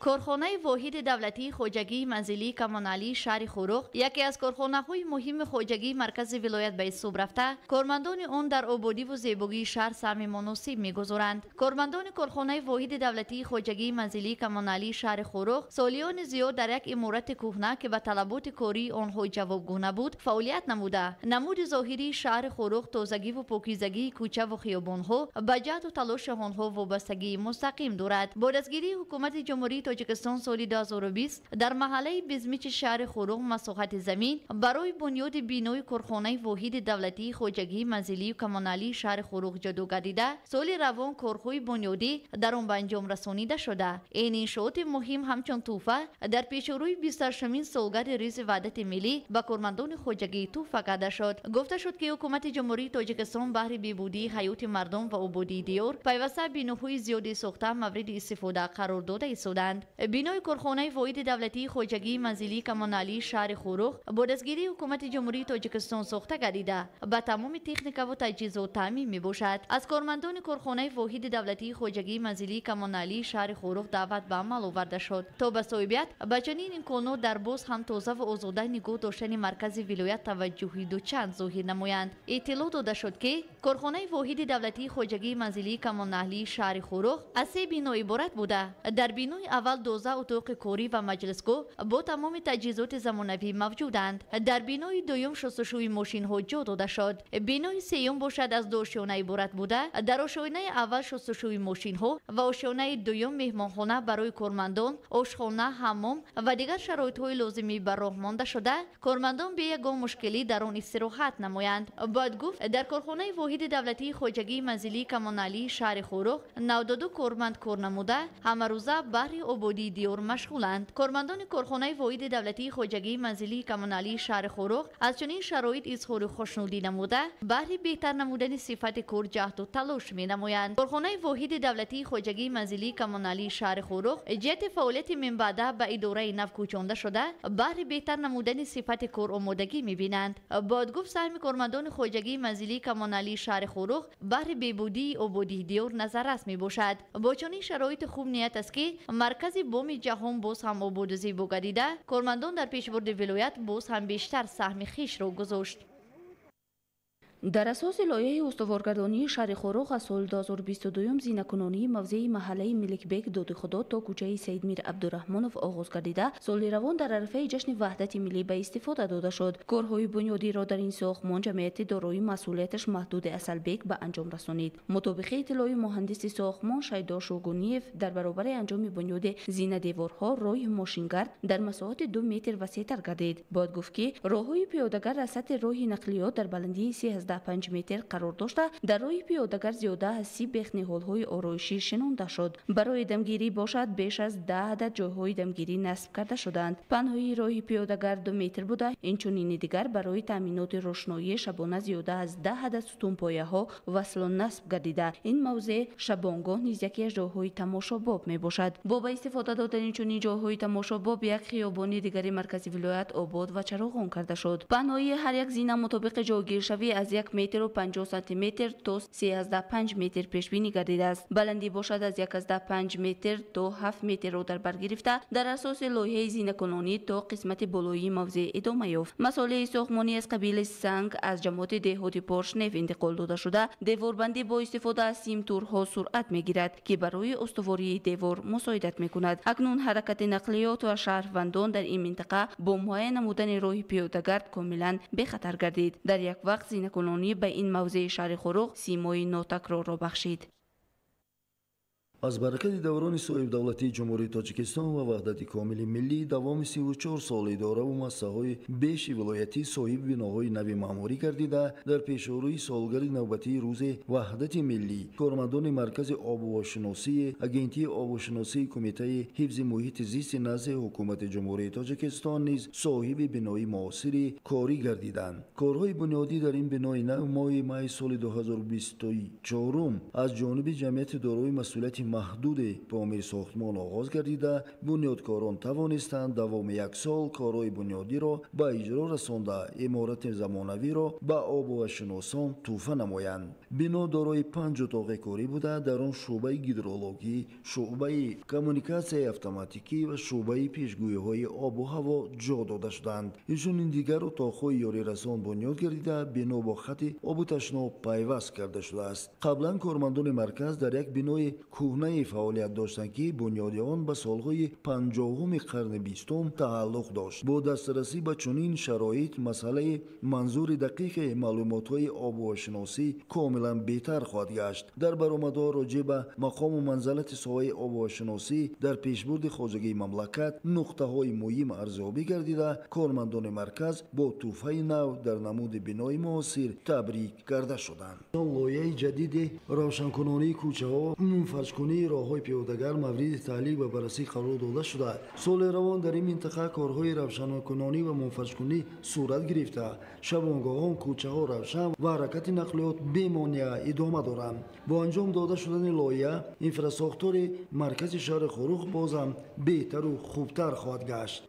Корхонаи воҳиди давлатии хоҷагии манзилии коммуналии шаҳри Хоруғ яке аз корхонаҳои муҳими хоҷагии маркази вилоят ба ҳисоб рафта, кормандони он дар ободиву зебогии шаҳр саҳми муносиб мегузоранд. Кормандони корхонаи воҳиди давлатии хоҷагии манзилии коммуналии шаҳри Хоруғ солиёни зиёд дар як иморати кӯҳна, ки ба талаботи кории онҳо ҷавобгӯ набуд, фаъолият намуда, намуди зоҳирии шаҳри Хоруғ, тозагиву покизагии кӯчаву хиёбонҳо ба ҷаҳду талоши онҳо вобастагии мустақим дорад. Бо дастгирии ҳукумати Ҷумҳурии Тоҷикистон соли 2020 дар маҳаллаи Безмичи шаҳри Хоруғ масоҳати замин барои бунёди бинои корхонаи воҳиди давлатии хоҷагии манзилию коммуналии шаҳри Хоруғ ҷудо гардида, соли равон корҳои бунёдӣ дар он ба анҷом расонида шуда. Ин иншооти муҳим ҳамчун тӯҳфа дар пешрӯи 28-мин солгарди Рӯзи Ваҳдати миллӣ ба кормандони хоҷагӣ тӯҳфа карда шуд. Гуфта шуд, ки ҳукумати Ҷумҳурии Тоҷикистон баҳри беҳбудии ҳаёти мардум ва ободии диёр пайваста биноҳои зиёде сохта мавриди истифода қарор дода истоданд. Бинои корхонаи воҳиди давлатии хоҷагии манзилии коммуналии шаҳри Хоруғ бо дастгирии ҳукумати Ҷумҳурии Тоҷикистон сохта гардида, ба тамоми техникаву таҷҳизот таъмин мебошад. Аз кормандони корхонаи воҳиди давлатии хоҷагии манзилии коммуналии шаҳри Хоруғ даъват ба амал оварда шуд, то ба соҳибият ба чунин имконот дар боз ҳам тозаву озода нигоҳ доштани маркази вилоят таваҷҷӯҳи дучанд зоҳир намоянд. Иттилоъ дода шуд, ки корхонаи воҳиди давлатии хоҷагии манзилии коммуналии шаҳри Хоруғ аз се бино иборат буда, дар бинои аввал 12 утоқи корӣ ва маҷлисгоҳ бо тамоми таҷҳизоти замонавӣ мавҷуданд. Дар бинои дуюм шустушӯи мошинҳо ҷо дода шуд. Бинои сеюм бошад аз ду ошёна иборат буда, дар ошёнаи аввал шустушӯи мошинҳо ва ошёнаи дуюм меҳмонхона барои кормандон, ошхона, ҳаммом ва дигар шароитҳои лозимӣ ба роҳ монда шуда, кормандон бе ягон мушкилӣ дар он истироҳат намоянд. Бояд гуфт, дар корхонаи воҳиди давлатии хоҷагии манзилии коммуналии шаҳри Хоруғ 92 корманд кор намуда, ҳамарӯза баҳри ободии диёр машғуланд. Кормандони корхонаи воҳиди давлатии хоҷагии манзилии коммуналии шаҳри Хоруғ аз чунин шароит изҳори хушнудӣ намуда, баҳри беҳтар намудани сифати кор ҷаҳду талош менамоянд. Корхонаи воҳиди давлатии хоҷагии манзилии коммуналии шаҳри Хоруғ ҷиҳати фаъолияти минбаъда ба идораи нав кӯчонда шуда, баҳри беҳтар намудани сифати кор омодагӣ мебинанд. Бояд гуфт, саҳми кормандони хоҷагии манзилии коммуналии шаҳри Хоруғ баҳри беҳбудии ободии диёр назаррас мебошад. Бо чунин шароити хуб ният аст, ки маркази боми ҷаҳон боз ҳам ободу зебо гардида, кормандон дар пешбурди вилоят боз ҳам бештар саҳми хешро гузошт. Дар асоси лоиҳаи устуворгардонии шаҳри Хоруғ аз соли 2022 зинакунонии мавзеи маҳаллаи Миликбек Додихудо то кӯчаи Саидмир Абдураҳмонов оғоз гардида, соли равон дар арафаи ҷашни Ваҳдати миллӣ ба истифода дода шуд. Корҳои бунёдиро дар ин сохтмон ҷамъияти дорои масъулияташ маҳдуди Асалбек ба анҷом расонид. Мутобиқи иттилои муҳандиси сохтмон Шайдор Шугуниев, дар баробари анҷоми бунёди зинадеворҳо роҳи мошингард дар масоҳати 2 метр васеътар гардид. Бояд гуфт, ки роҳҳои пиёдагар аз сатҳи роҳи нақлиёт дар баландии 3,5 метр қарор дошта, дар роҳи пиёдагар зиёда аз 30 бех ниҳолҳои ороишӣ шинонда шуд. Барои дамгирӣ бошад, беш аз 10 адад ҷойҳои дамгирӣ насб карда шуданд. Паҳноии роҳи пиёдагар 2 метр буда, инчунини дигар барои таъминоти рӯшноии шабона зиёда аз 10 адад сутунпояҳо васлу насб гардида. Ин мавзеъ шабонгоҳ низ яке аз ҷойҳои тамошобоб мебошад. Бо ба истифода додани чунин ҷойҳои тамошобоб як хиёбони дигари маркази вилоят обод ва чароғон карда шуд. Паҳноии ҳар як зина мутобиқи ҷойгиршавӣ аз 1 метру 50 сантиметр то 3,5 метр пешбинӣ гардидааст. Баландӣ бошад аз 1,5 метр то 7 метрро дар бар гирифта, дар асоси лоиҳаи зинакунонӣ то қисмати болоии мавзеъ идома ёфт. Масолеҳи сохтмонӣ аз қабили санг аз ҷамоати деҳоти Поршнев интиқол дода шуда, деворбандӣ бо истифода аз симтурҳо суръат мегирад, ки барои устувории девор мусоидат мекунад. Акнун ҳаракати нақлиёт ва шаҳрвандон дар ин минтақа бо муайян намудани роҳи пиёдагард комилан бехатар гардид. Дар як вақт зинакунонӣ ба ин мавзеи шаҳри Хоруғ симои нотакрорро бахшид. Аз баракати даврони соҳибдавлатии Ҷумҳурии Тоҷикистон ва ваҳдати комили миллӣ давоми 34 сол идораву муассисаҳои беши вилоятӣ соҳиби биноҳои нави маъмурӣ гардида, дар пешорӯи солгари навбатии рӯзи ваҳдати миллӣ кормандони Маркази обувошиносии Агентии обувошиносии Кумитаи ҳифзи муҳити зисти назди Ҳукумати Ҷумҳурии Тоҷикистон низ соҳиби бинои муосири корӣ гардиданд. Корҳои бунёдӣ дар ин бинои нав моҳи майи соли 2024 аз ҷониби ҷамъияти дорои масъулияти маҳдуди Помир сохтмон оғоз гардида, бунёдкорон тавонистанд давоми як сол корҳои бунёдиро ба иҷро расонда, иморати замонавиро ба обувашиносон тӯҳфа намоянд. Бино дорои 5 утоқи корӣ буда, дар он шӯъбаи гидрологӣ, шӯъбаи коммуникатсияи автоматикӣ ва шӯъбаи пешгӯиҳои обу ҳаво ҷо дода шуданд. Инчунин дигар утоқҳои ёрирасон бунёд гардида, бино бо хати обу ташноб пайваст карда шудааст. Қаблан кормандони марказ дар як бинои кӯҳнаи фаъолият доштанд, ки бунёди он ба солҳои 50-уми қарни 20-ум тааллуқ дошт. Бо дастрасӣ ба чунин шароит масъалаи манзури дақиқи маълумотҳои обувашиносӣ комилан беҳтар хоҳад гашт. Дар баромадҳо роҷеъ ба мақому манзалати соҳаи обувашиносӣ дар пешбурди хоҷагии мамлакат нуқтаҳои муҳим арзёбӣ гардида, кормандони марказ бо тӯҳфаи нав дар намуди бинои муосир табрик карда шуданд. Лоиҳаи ҷадиди равшанкунонии кӯчаҳо, мунфаҷкунии роҳҳои пиёдагар мавриди таҳлил ва баррасӣ қарор дода шуда, соли равон дар ин минтақа корҳои равшанкунонӣ ва мунфаҷкунӣ сурат гирифта, шабонгоҳон кӯчаҳо равшан ва ҳаракати нақлиёт бемонеа идома доранд. Бо анҷом дода шудани лоиҳа инфрасохтори маркази шаҳри Хоруғ бозам беҳтару хубтар хоҳад гашт.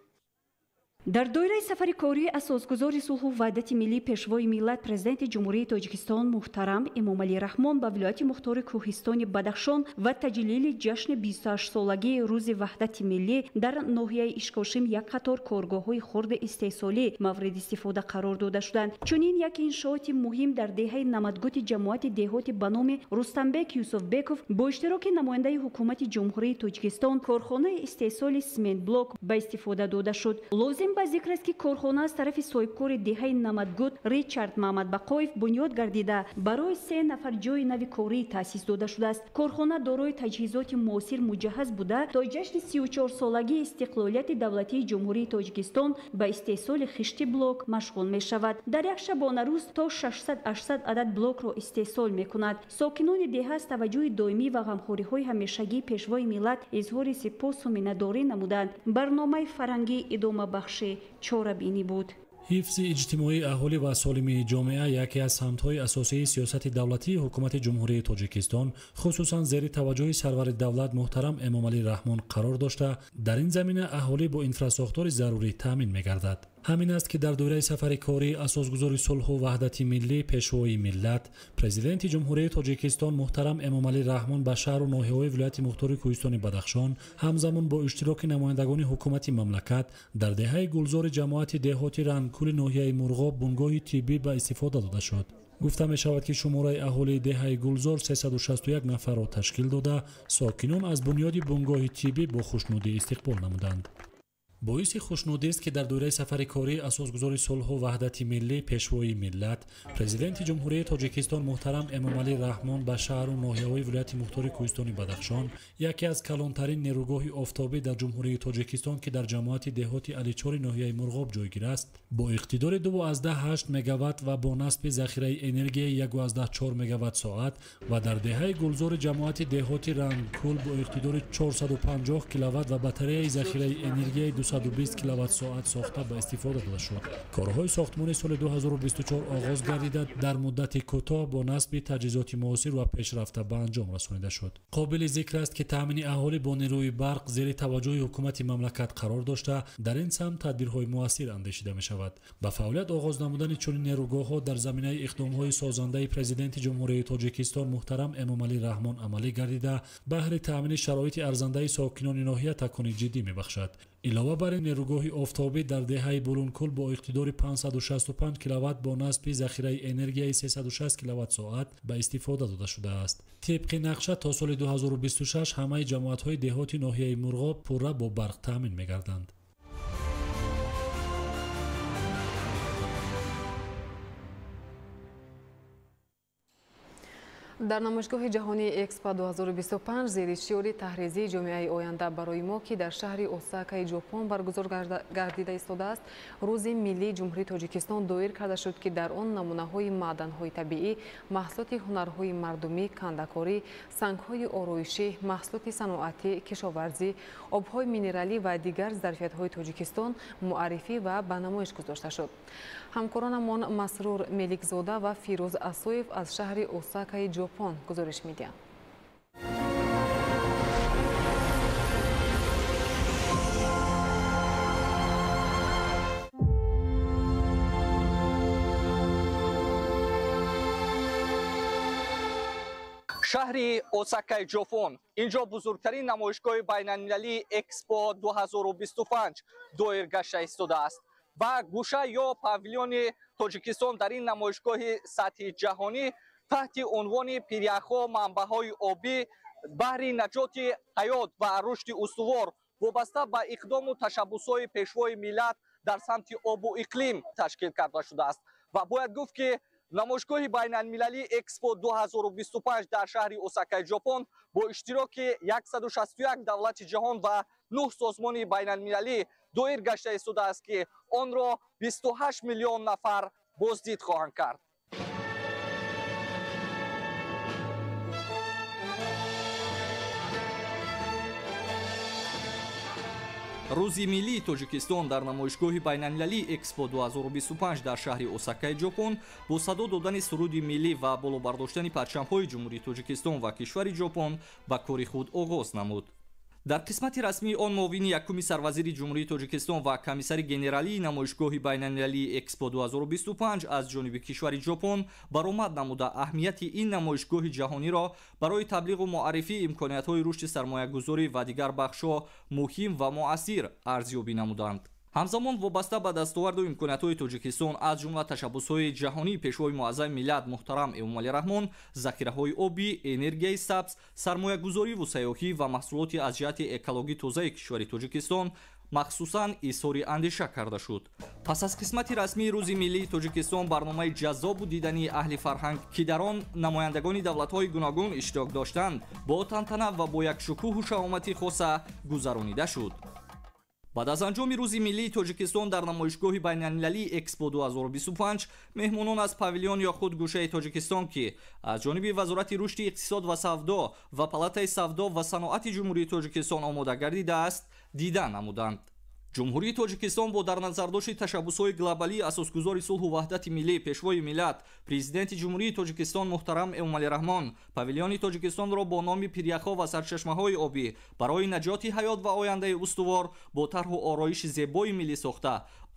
Дар доираи сафари кории асосгузори сулҳу ваҳдати миллӣ, Пешвои миллат, Президенти Ҷумҳурии Тоҷикистон муҳтарам Эмомалӣ Раҳмон ба вилояти мухтори Кӯҳистони Бадахшон ва таҷлили ҷашни 28-солагии рӯзи ваҳдати миллӣ дар ноҳияи Ишкошим як қатор коргоҳҳои хурди истеҳсолӣ мавриди истифода қарор дода шуданд. Чунин як иншооти муҳим дар деҳаи Намадгути ҷамоати деҳоти ба номи Рустамбек Юсуфбеков бо иштироки намояндаи Ҳукумати Ҷумҳурии Тоҷикистон корхонаи истеҳсоли симентблок ба истифода дода шуд. Лозим ба зикр аст, ки корхона аз тарафи соҳибкори деҳаи Намадгут Ричард Маҳмадбақоев бунёд гардида, барои 3 нафар ҷойи нави корӣ таъсис дода шудааст. Корхона дорои таҷҳизоти муосир муҷаҳҳаз буда, то ҷашни 34-солагии истиқлолияти давлатии Ҷумҳурии Тоҷикистон ба истеҳсоли хишти блок машғул мешавад. Дар як шабонарӯз то 600-800 адад блокро истеҳсол мекунад. Сокинони деҳа аз таваҷҷӯҳи доимӣ ва ғамхориҳои ҳамешагии Пешвои миллат изҳори сипосу миннатдорӣ намуданд. Барномаи фарҳангӣ идомабахши чорабинӣ буд. Ҳифзи иҷтимоии аҳолӣ ва солимии ҷомеа яке аз самтҳои асосии сиёсати давлатии Ҳукумати Ҷумҳурии Тоҷикистон, хусусан зери таваҷҷӯҳи сарвари давлат муҳтарам Эмомалӣ Раҳмон қарор дошта, дар ин замина аҳолӣ бо инфрасохтори зарурӣ таъмин мегардад. Ҳамин аст, ки дар доираи сафари кории асосгузори сулҳу ваҳдати миллӣ, Пешвои миллат, Президенти Ҷумҳурии Тоҷикистон муҳтарам Эмомалӣ Раҳмон ба шаҳру ноҳияҳои вилояти мухтори Кӯҳистони Бадахшон ҳамзамон бо иштироки намояндагони ҳукумати мамлакат дар деҳаи Гулзори ҷамоати деҳоти Рангкӯли ноҳияи Мурғоб бунгоҳи тиббӣ ба истифода дода шуд. Гуфта мешавад, ки шумораи аҳолии деҳаи Гулзор 361 нафарро ташкил дода, сокинон аз бунёди бунгоҳи тиббӣ бо хушнудӣ истиқбол намуданд. Боиси хушнудист, ки дар доираи сафари кории асосгузори сулҳу ваҳдати миллӣ, Пешвои миллат, Президенти Ҷумҳурии Тоҷикистон муҳтарам Эмомалӣ Раҳмон ба шаҳру ноҳияҳои вилояти мухтори Кӯҳистони Бадахшон яке аз калонтарин нерӯгоҳи офтобӣ дар Ҷумҳурии Тоҷикистон, ки дар ҷамоати деҳоти Аличори ноҳияи Мурғоб ҷойгир аст, бо иқтидори 2,8 мегаватт ва бо насби захираи энергияи 1,4 мегаватт соат ва дар деҳаи Гулзори ҷамоати деҳоти Рангкӯл бо иқтидори 450 киловатт ва батареяи захираи энергияи 220 киловатт-соат сохта ба истифода дода шуд. Корҳои сохтмони соли 2024 оғоз гардида, дар муддати кӯтоҳ бо насби таҷҳизоти муосир ва пешрафта ба анҷом расонида шуд. Қобили зикр аст, ки таъмини аҳолӣ бо нерӯи барқ зери таваҷҷӯҳи ҳукумати мамлакат қарор дошта, дар ин самт тадбирҳои муассир андешида мешавад. Ба фаъолият оғоз намудани чунин нерӯгоҳҳо дар заминаи иқдомҳои созандаи Президенти Ҷумҳурии Тоҷикистон муҳтарам Эмомалӣ Раҳмон амалӣ гардида, баҳри таъмини шароити арзандаи сокинони ноҳия такони ҷиддӣ мебахшад. Илова бар ин, нерӯгоҳи офтобӣ дар деҳаи Булункӯл бо иқтидори 565 киловатт бо насби захираи энергияи 360 киловатт-соат ба истифода дода шудааст. Тибқи нақша то соли 2026 ҳамаи ҷамоатҳои деҳоти ноҳияи Мурғоб пурра бо барқ таъмин мегарданд. Дар намоишгоҳи ҷаҳонии Экспо 2025 зери шиори таҳризии ҷомеаи оянда барои мо, ки дар шаҳри Осакаи Ҷопон баргузор гардида истодааст, Рӯзи миллии Ҷумҳурии Тоҷикистон доир карда шуд, ки дар он намунаҳои маъданҳои табиӣ, маҳсулоти ҳунарҳои мардумӣ, кандакорӣ, сангҳои ороишӣ, маҳсулоти саноатӣ, кишоварзӣ, обҳои минералӣ ва дигар зарфиятҳои Тоҷикистон муаррифӣ ва ба намоиш гузошта шуд. Ҳамкоронамон Масрур Меликзода ва Фирӯз Асоев аз шаҳри Осакаи Ҷопон гузориш медиҳанд. Шаҳри Осакаи Ҷопон. Инҷо бузургтарин намоишгоҳи байналмилалии Экспо 2025 доир гашта истодааст ва гӯша ё павилиони Тоҷикистон дар ин намоишгоҳи сатҳи ҷаҳонӣ таҳти унвони пиряхҳо, манбаъҳои обӣ баҳри наҷоти ҳаёт ва рушди устувор вобаста ба иқдому ташаббусҳои пешвои миллат дар самти обу иқлим ташкил карда шудааст. Ва бояд гуфт, ки намоишгоҳи байналмилалии Экспо 2025 дар шаҳри Осакаи Ҷопон бо иштироки 161 давлати ҷаҳон ва 9 созмони байналмилалӣ доир гашта истодааст, ки онро 28 миллион нафар боздид хоҳанд кард. Рӯзи миллии Тоҷикистон дар намоишгоҳи байналмилалии Экспо 2025 дар шаҳри Осакаи Ҷопон бо садо додани суруди миллӣ ва боло бардоштани парчамҳои Ҷумҳурии Тоҷикистон ва кишвари Ҷопон ба кори худ оғоз намуд. Дар қисмати расмии он муовини якуми сарвазири Ҷумҳурии Тоҷикистон ва комиссари генералии намоишгоҳи байналмилалии Экспо 2025 аз ҷониби кишвари Ҷопон баромад намуда аҳамияти ин намоишгоҳи ҷаҳониро барои таблиғу муаррифии имкониятҳои рушди сармоягузорӣ ва дигар бахшҳо муҳим ва муассир арзёбӣ намуданд. Ҳамзамон вобаста ба дастоварду имкониятҳои Тоҷикистон, аз ҷумла ташаббусҳои ҷаҳонии пешвои муаззами миллат муҳтарам Эмомалӣ Раҳмон, захираҳои обӣ, энергияи сабз, сармоягузорӣву сайёҳӣ ва маҳсулоти аз ҷиҳати экологӣ тозаи кишвари Тоҷикистон махсусан изҳори андеша карда шуд. Пас аз қисмати расмии Рӯзи миллии Тоҷикистон барномаи ҷаззобу дидании аҳли фарҳанг, ки дар он намояндагони давлатҳои гуногун иштирок доштанд, бо тантана ва бо як шукӯҳу шаҳомати хоса гузаронида шуд. Баъд аз анҷоми Рӯзи миллии Тоҷикистон дар намоишгоҳи байналмилалии Экспо 2025 меҳмонон аз павилион ё худ гӯшаи Тоҷикистон, ки аз ҷониби Вазорати рушди иқтисод ва савдо ва Палатаи савдо ва саноати Ҷумҳурии Тоҷикистон омода гардидааст, дида намуданд. Ҷумҳурии Тоҷикистон бо дар назардошти ташаббусҳои глобалии асосгузори сулҳу ваҳдати миллӣ, пешвои миллат, Президенти Ҷумҳурии Тоҷикистон муҳтарам Эмомалӣ Раҳмон павилиони Тоҷикистонро бо номи пиряхҳо ва сарчашмаҳои обӣ барои наҷоти ҳаёт ва ояндаи устувор бо тарҳу ороиши зебои миллӣ сохта,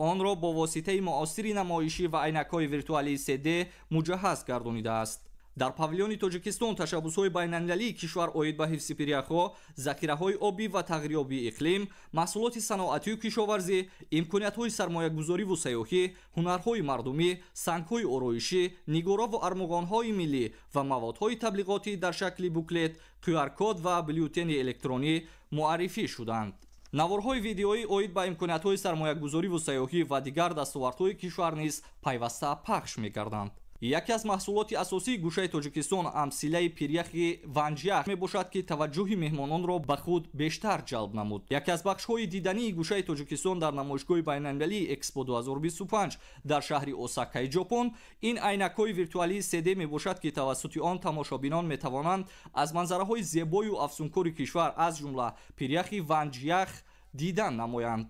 онро бо воситаи муосири намоишӣ ва айнакҳои виртуалии 3D муҷаҳҳаз гардонидааст. Дар павилиони Тоҷикистон ташаббусҳои байналмилалии кишвар оид ба ҳифзи пиряхҳо, захираҳои обӣ ва тағйирёбии иқлим, маҳсулоти саноатию кишоварзӣ, имкониятҳои сармоягузориву сайёҳӣ, ҳунарҳои мардумӣ, сангҳои ороишӣ, нигорову армуғонҳои миллӣ ва маводҳои таблиғотӣ дар шакли буклет, QR-код ва бюллетени электронӣ муаррифӣ шуданд. Наворҳои видеоӣ оид ба имкониятҳои сармоягузориву сайёҳӣ ва дигар дастовардҳои кишвар низ пайваста пахш мегарданд. Яке аз маҳсулоти асосии гӯшаи Тоҷикистон амсилаи пиряхи Ванҷях мебошад, ки таваҷҷӯҳи меҳмононро ба худ бештар ҷалб намуд. Яке аз бахшҳои дидании гӯшаи Тоҷикистон дар намоишгоҳи байналмилалии Экспо 2025 дар шаҳри Осакаи Ҷопон ин айнакҳои виртуалии 3D мебошад, ки тавассути он тамошобинон метавонанд аз манзараҳои зебою афсункори кишвар, аз ҷумла пиряхи Ванҷях, дидан намоянд.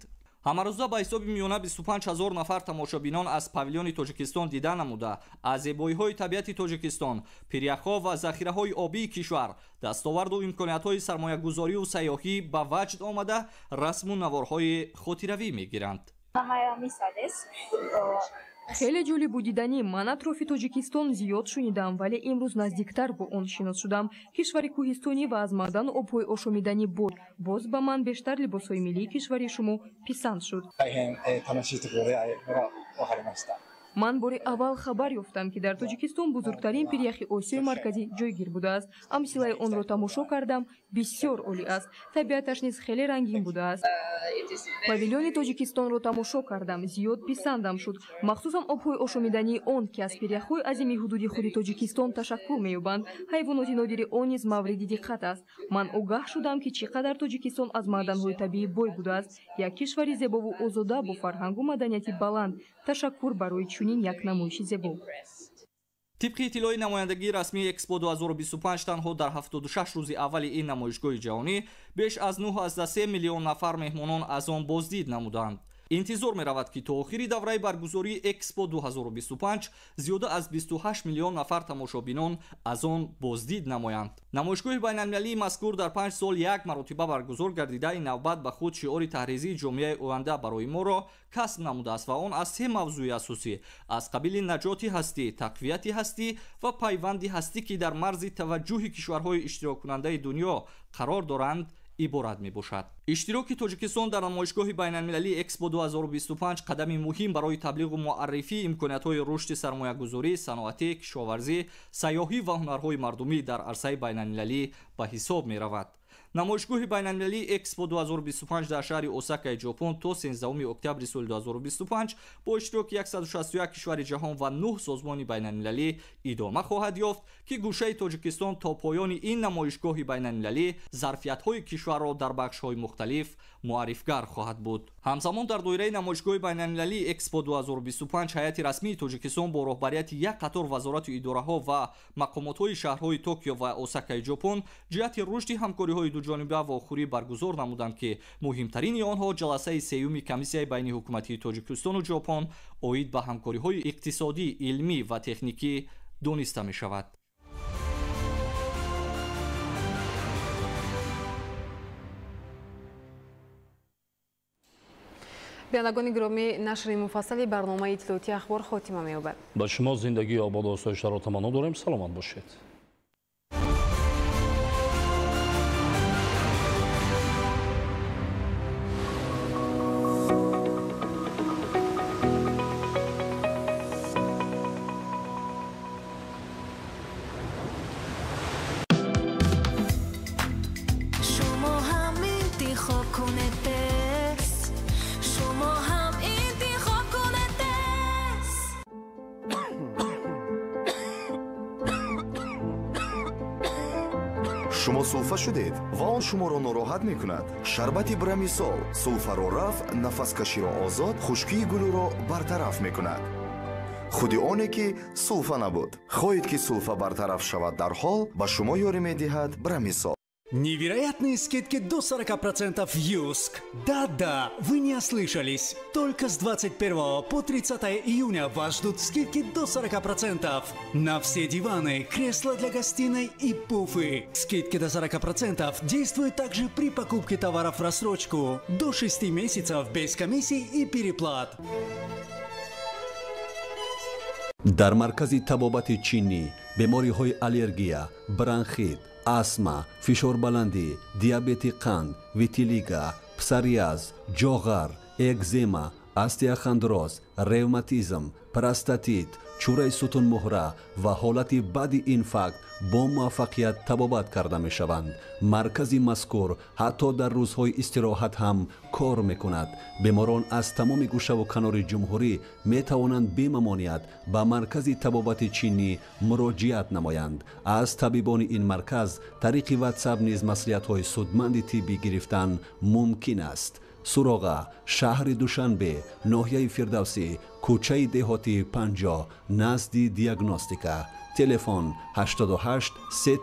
Ҳамарӯза ба ҳисоби миёна 25 ҳазор нафар тамошобинон аз павилиони Тоҷикистон дида намуда, аз зебоиҳои табиати Тоҷикистон, пиряхҳо ва захираҳои обии кишвар, дастоварду имкониятҳои сармоягузорию сайёҳӣ ба ваҷд омада, расму наворҳои хотиравӣ мегиранд. Хеле ҷолибу диданӣ. Ман атрофи Тоҷикистон зиёд шунидам, вале имрӯз наздиктар бо он шинос шудам. Кишвари кӯҳистонӣ ва аз маъдану обҳои ошомиданӣ бой. Боз ба ман бештар либосҳои миллии кишвари шумо писанд шуд. Ман бори аввал хабар ёфтам, ки дар Тоҷикистон бузургтарин пиряхи Осиёи Марказӣ ҷойгир будааст. Амсилаи онро тамошо кардам, бисёр олӣ аст. Табиаташ низ хеле рангин будааст. Павилёни Тоҷикистонро тамошо кардам, зиёд писандам шуд. Махсусан обҳои ошомидании он, ки аз пиряхҳои азими ҳудуди худи Тоҷикистон ташаккул меёбанд. Ҳайвоноти нодири он низ мавриди диққат аст. Ман огаҳ шудам, ки чӣ қадар Тоҷикистон аз маъданҳои табиӣ бой будааст. Як кишвари зебову озода бо фарҳангу маданияти баланд. Ташаккур барои чунин як намоиши зебо. Тибқи иттилои намояндагии расмии Экспо 2025 танҳо дар 76 рӯзи аввали ин намоишгоҳи ҷаҳонӣ беш аз 9,3 миллион нафар меҳмонон аз он боздид намуданд. Интизор меравад, ки то охири давраи баргузории Экспо 2025 зиёда аз 28 миллион нафар тамошобинон аз он боздид намоянд. Намоишгоҳи байналмилалии мазкур дар 5 сол як маротиба баргузор гардида, ин навбат ба худ шиори таҳризии ҷомеаи оянда барои моро касб намудааст ва он аз се мавзӯи асосӣ аз қабили наҷоти ҳастӣ, тақвияти ҳастӣ ва пайванди ҳастӣ, ки дар марзи таваҷҷӯҳи кишварҳои иштироккунандаи дунё қарор доранд, иборат мебошад. Иштироки Тоҷикистон дар намоишгоҳи байналмилалии Экспо 2025 қадами муҳим барои таблиғу муаррифии имкониятҳои рушди сармоягузорӣ, саноатӣ, кишоварзӣ, сайёҳӣ ва ҳунарҳои мардумӣ дар арсаи байналмилалӣ ба ҳисоб меравад. Намоишгоҳи байналмилалии Экспо 2025 дар шаҳри Осакаи Ҷопон то 13 октябри соли 2025 бо иштироки 161 кишвари ҷаҳон ва 9 созмони байналмилалӣ идома хоҳад ёфт, ки гӯшаи Тоҷикистон то поёни ин намоишгоҳи байналмилалӣ зарфиятҳои кишварро дар бахшҳои мухталиф муаррифгар хоҳад буд. Ҳамзамон дар доираи намоишгоҳи байналмилалии Экспо 2025 ҳайати расмии Тоҷикистон бо роҳбарияти як қатор вазорату идораҳо ва мақомотҳои шаҳрҳои Токио ва Осакаи Ҷопон ҷиҳати рушди ҳамкориҳои дуҷониба вохӯрӣ баргузор намуданд, ки муҳимтарини онҳо ҷаласаи сеюми комиссияи байниҳукуматии Тоҷикистону Ҷопон оид ба ҳамкориҳои иқтисодӣ, илмӣ ва техникӣ дониста мешавад. Бинандагони гиромӣ, нашри муфассали барномаи иттилоотии ахбор хотима меёбад. Ба шумо зиндагии ободу осоиштаро таманно дорем. Саломат бошед. Шумо сулфа шудед ва он шуморо нороҳат мекунад. Шарбати Брамисол сулфаро рафъ, нафаскаширо озод, хушкии гулӯро бартараф мекунад. Худи оне ки сулфа набуд. Хоҳед ки сулфа бартараф шавад дарҳол, ба шумо ёрӣ медиҳад Брамисол. Невероятные скидки до 40% в Юск. Да-да, вы не ослышались. Только с 21 по 30 июня вас ждут скидки до 40% на все диваны, кресла для гостиной и пуфы. Скидки до 40% действуют также при покупке товаров в рассрочку до 6 месяцев без комиссий и переплат. Дар маркази табобати чинӣ бемориҳои аллергия, бронхит, астма, фишорбаландӣ, диабети қанд, витилиго, псориаз, ҷоғар, экзема, остеохондроз, ревматизм, простатит, чӯраи сутунмуҳра ва ҳолати баъди инфаркт бо муваффақият табобат карда мешаванд. Маркази мазкур ҳатто дар рӯзҳои истироҳат ҳам кор мекунад. Беморон аз тамоми гӯшаву канори ҷумҳурӣ метавонанд бемамоният ба маркази табобати чинӣ муроҷиат намоянд. Аз табибони ин марказ тариқи ватсап низ маслиҳатҳои судманди тиббӣ гирифтан мумкин аст. Суроға: шаҳри Душанбе, ноҳияи Фирдавсӣ, кӯчаи деҳоти 50, назди диагностика. Телефон 88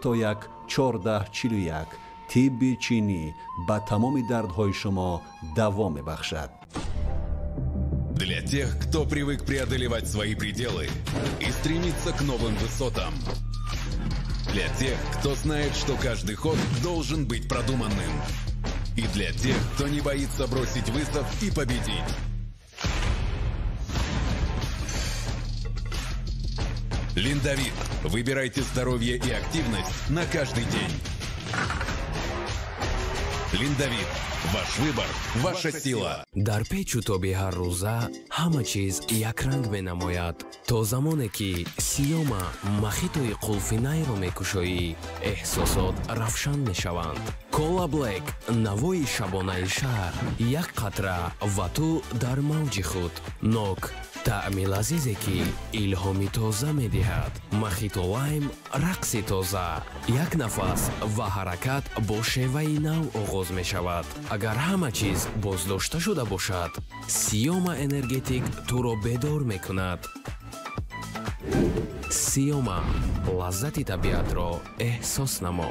3 14 41. Тибби чинӣ ба тамоми дардҳои шумо даво мебахшад. Для тех, кто привык преодолевать свои пределы и стремиться к новым высотам. Для тех, кто знает, что каждый ход должен быть продуманным. И для тех, кто не боится бросить вызов и победить. Линдовит. Выбирайте здоровье и активность на каждый день. Линдовит. Ваш выбор, ваша сила. Дар печу тоби ҳаррӯза ҳама чиз якранг менамояд. То замоне ки Сиёма мохитои қулфинайро мекушоӣ, эҳсосот равшан мешаванд. Кола Блек, навои шабонаи шаҳр. Як қатра ва ту дар мавҷи худ. Нок, таъми лазизе, ки илҳоми тоза медиҳад. Мохито Лайм, рақси тоза. Як нафас ва ҳаракат бо шеваи нав оғоз мешавад. Агар ҳама чиз боздошта шуда бошад, Сиёма Энергетик туро бедор мекунад. Сиёма, лаззати табиатро эҳсос намо.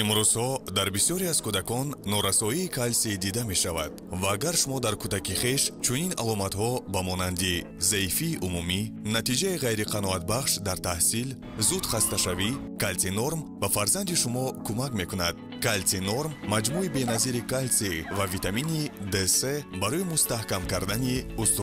Имрӯзҳо дар бисёре аз кӯдакон норасоии калсий дида мешавад ва агар шумо дар кӯдаки хеш чунин аломатҳо ба монанди заифии умумӣ, натиҷаи ғайриқаноатбахш дар таҳсил, зуд хасташавӣ, Калсий Норм ба фарзанди шумо кӯмак мекунад. Калсий Норм маҷмӯи беназири калсий ва витамини Д3 барои мустаҳкам кардани усту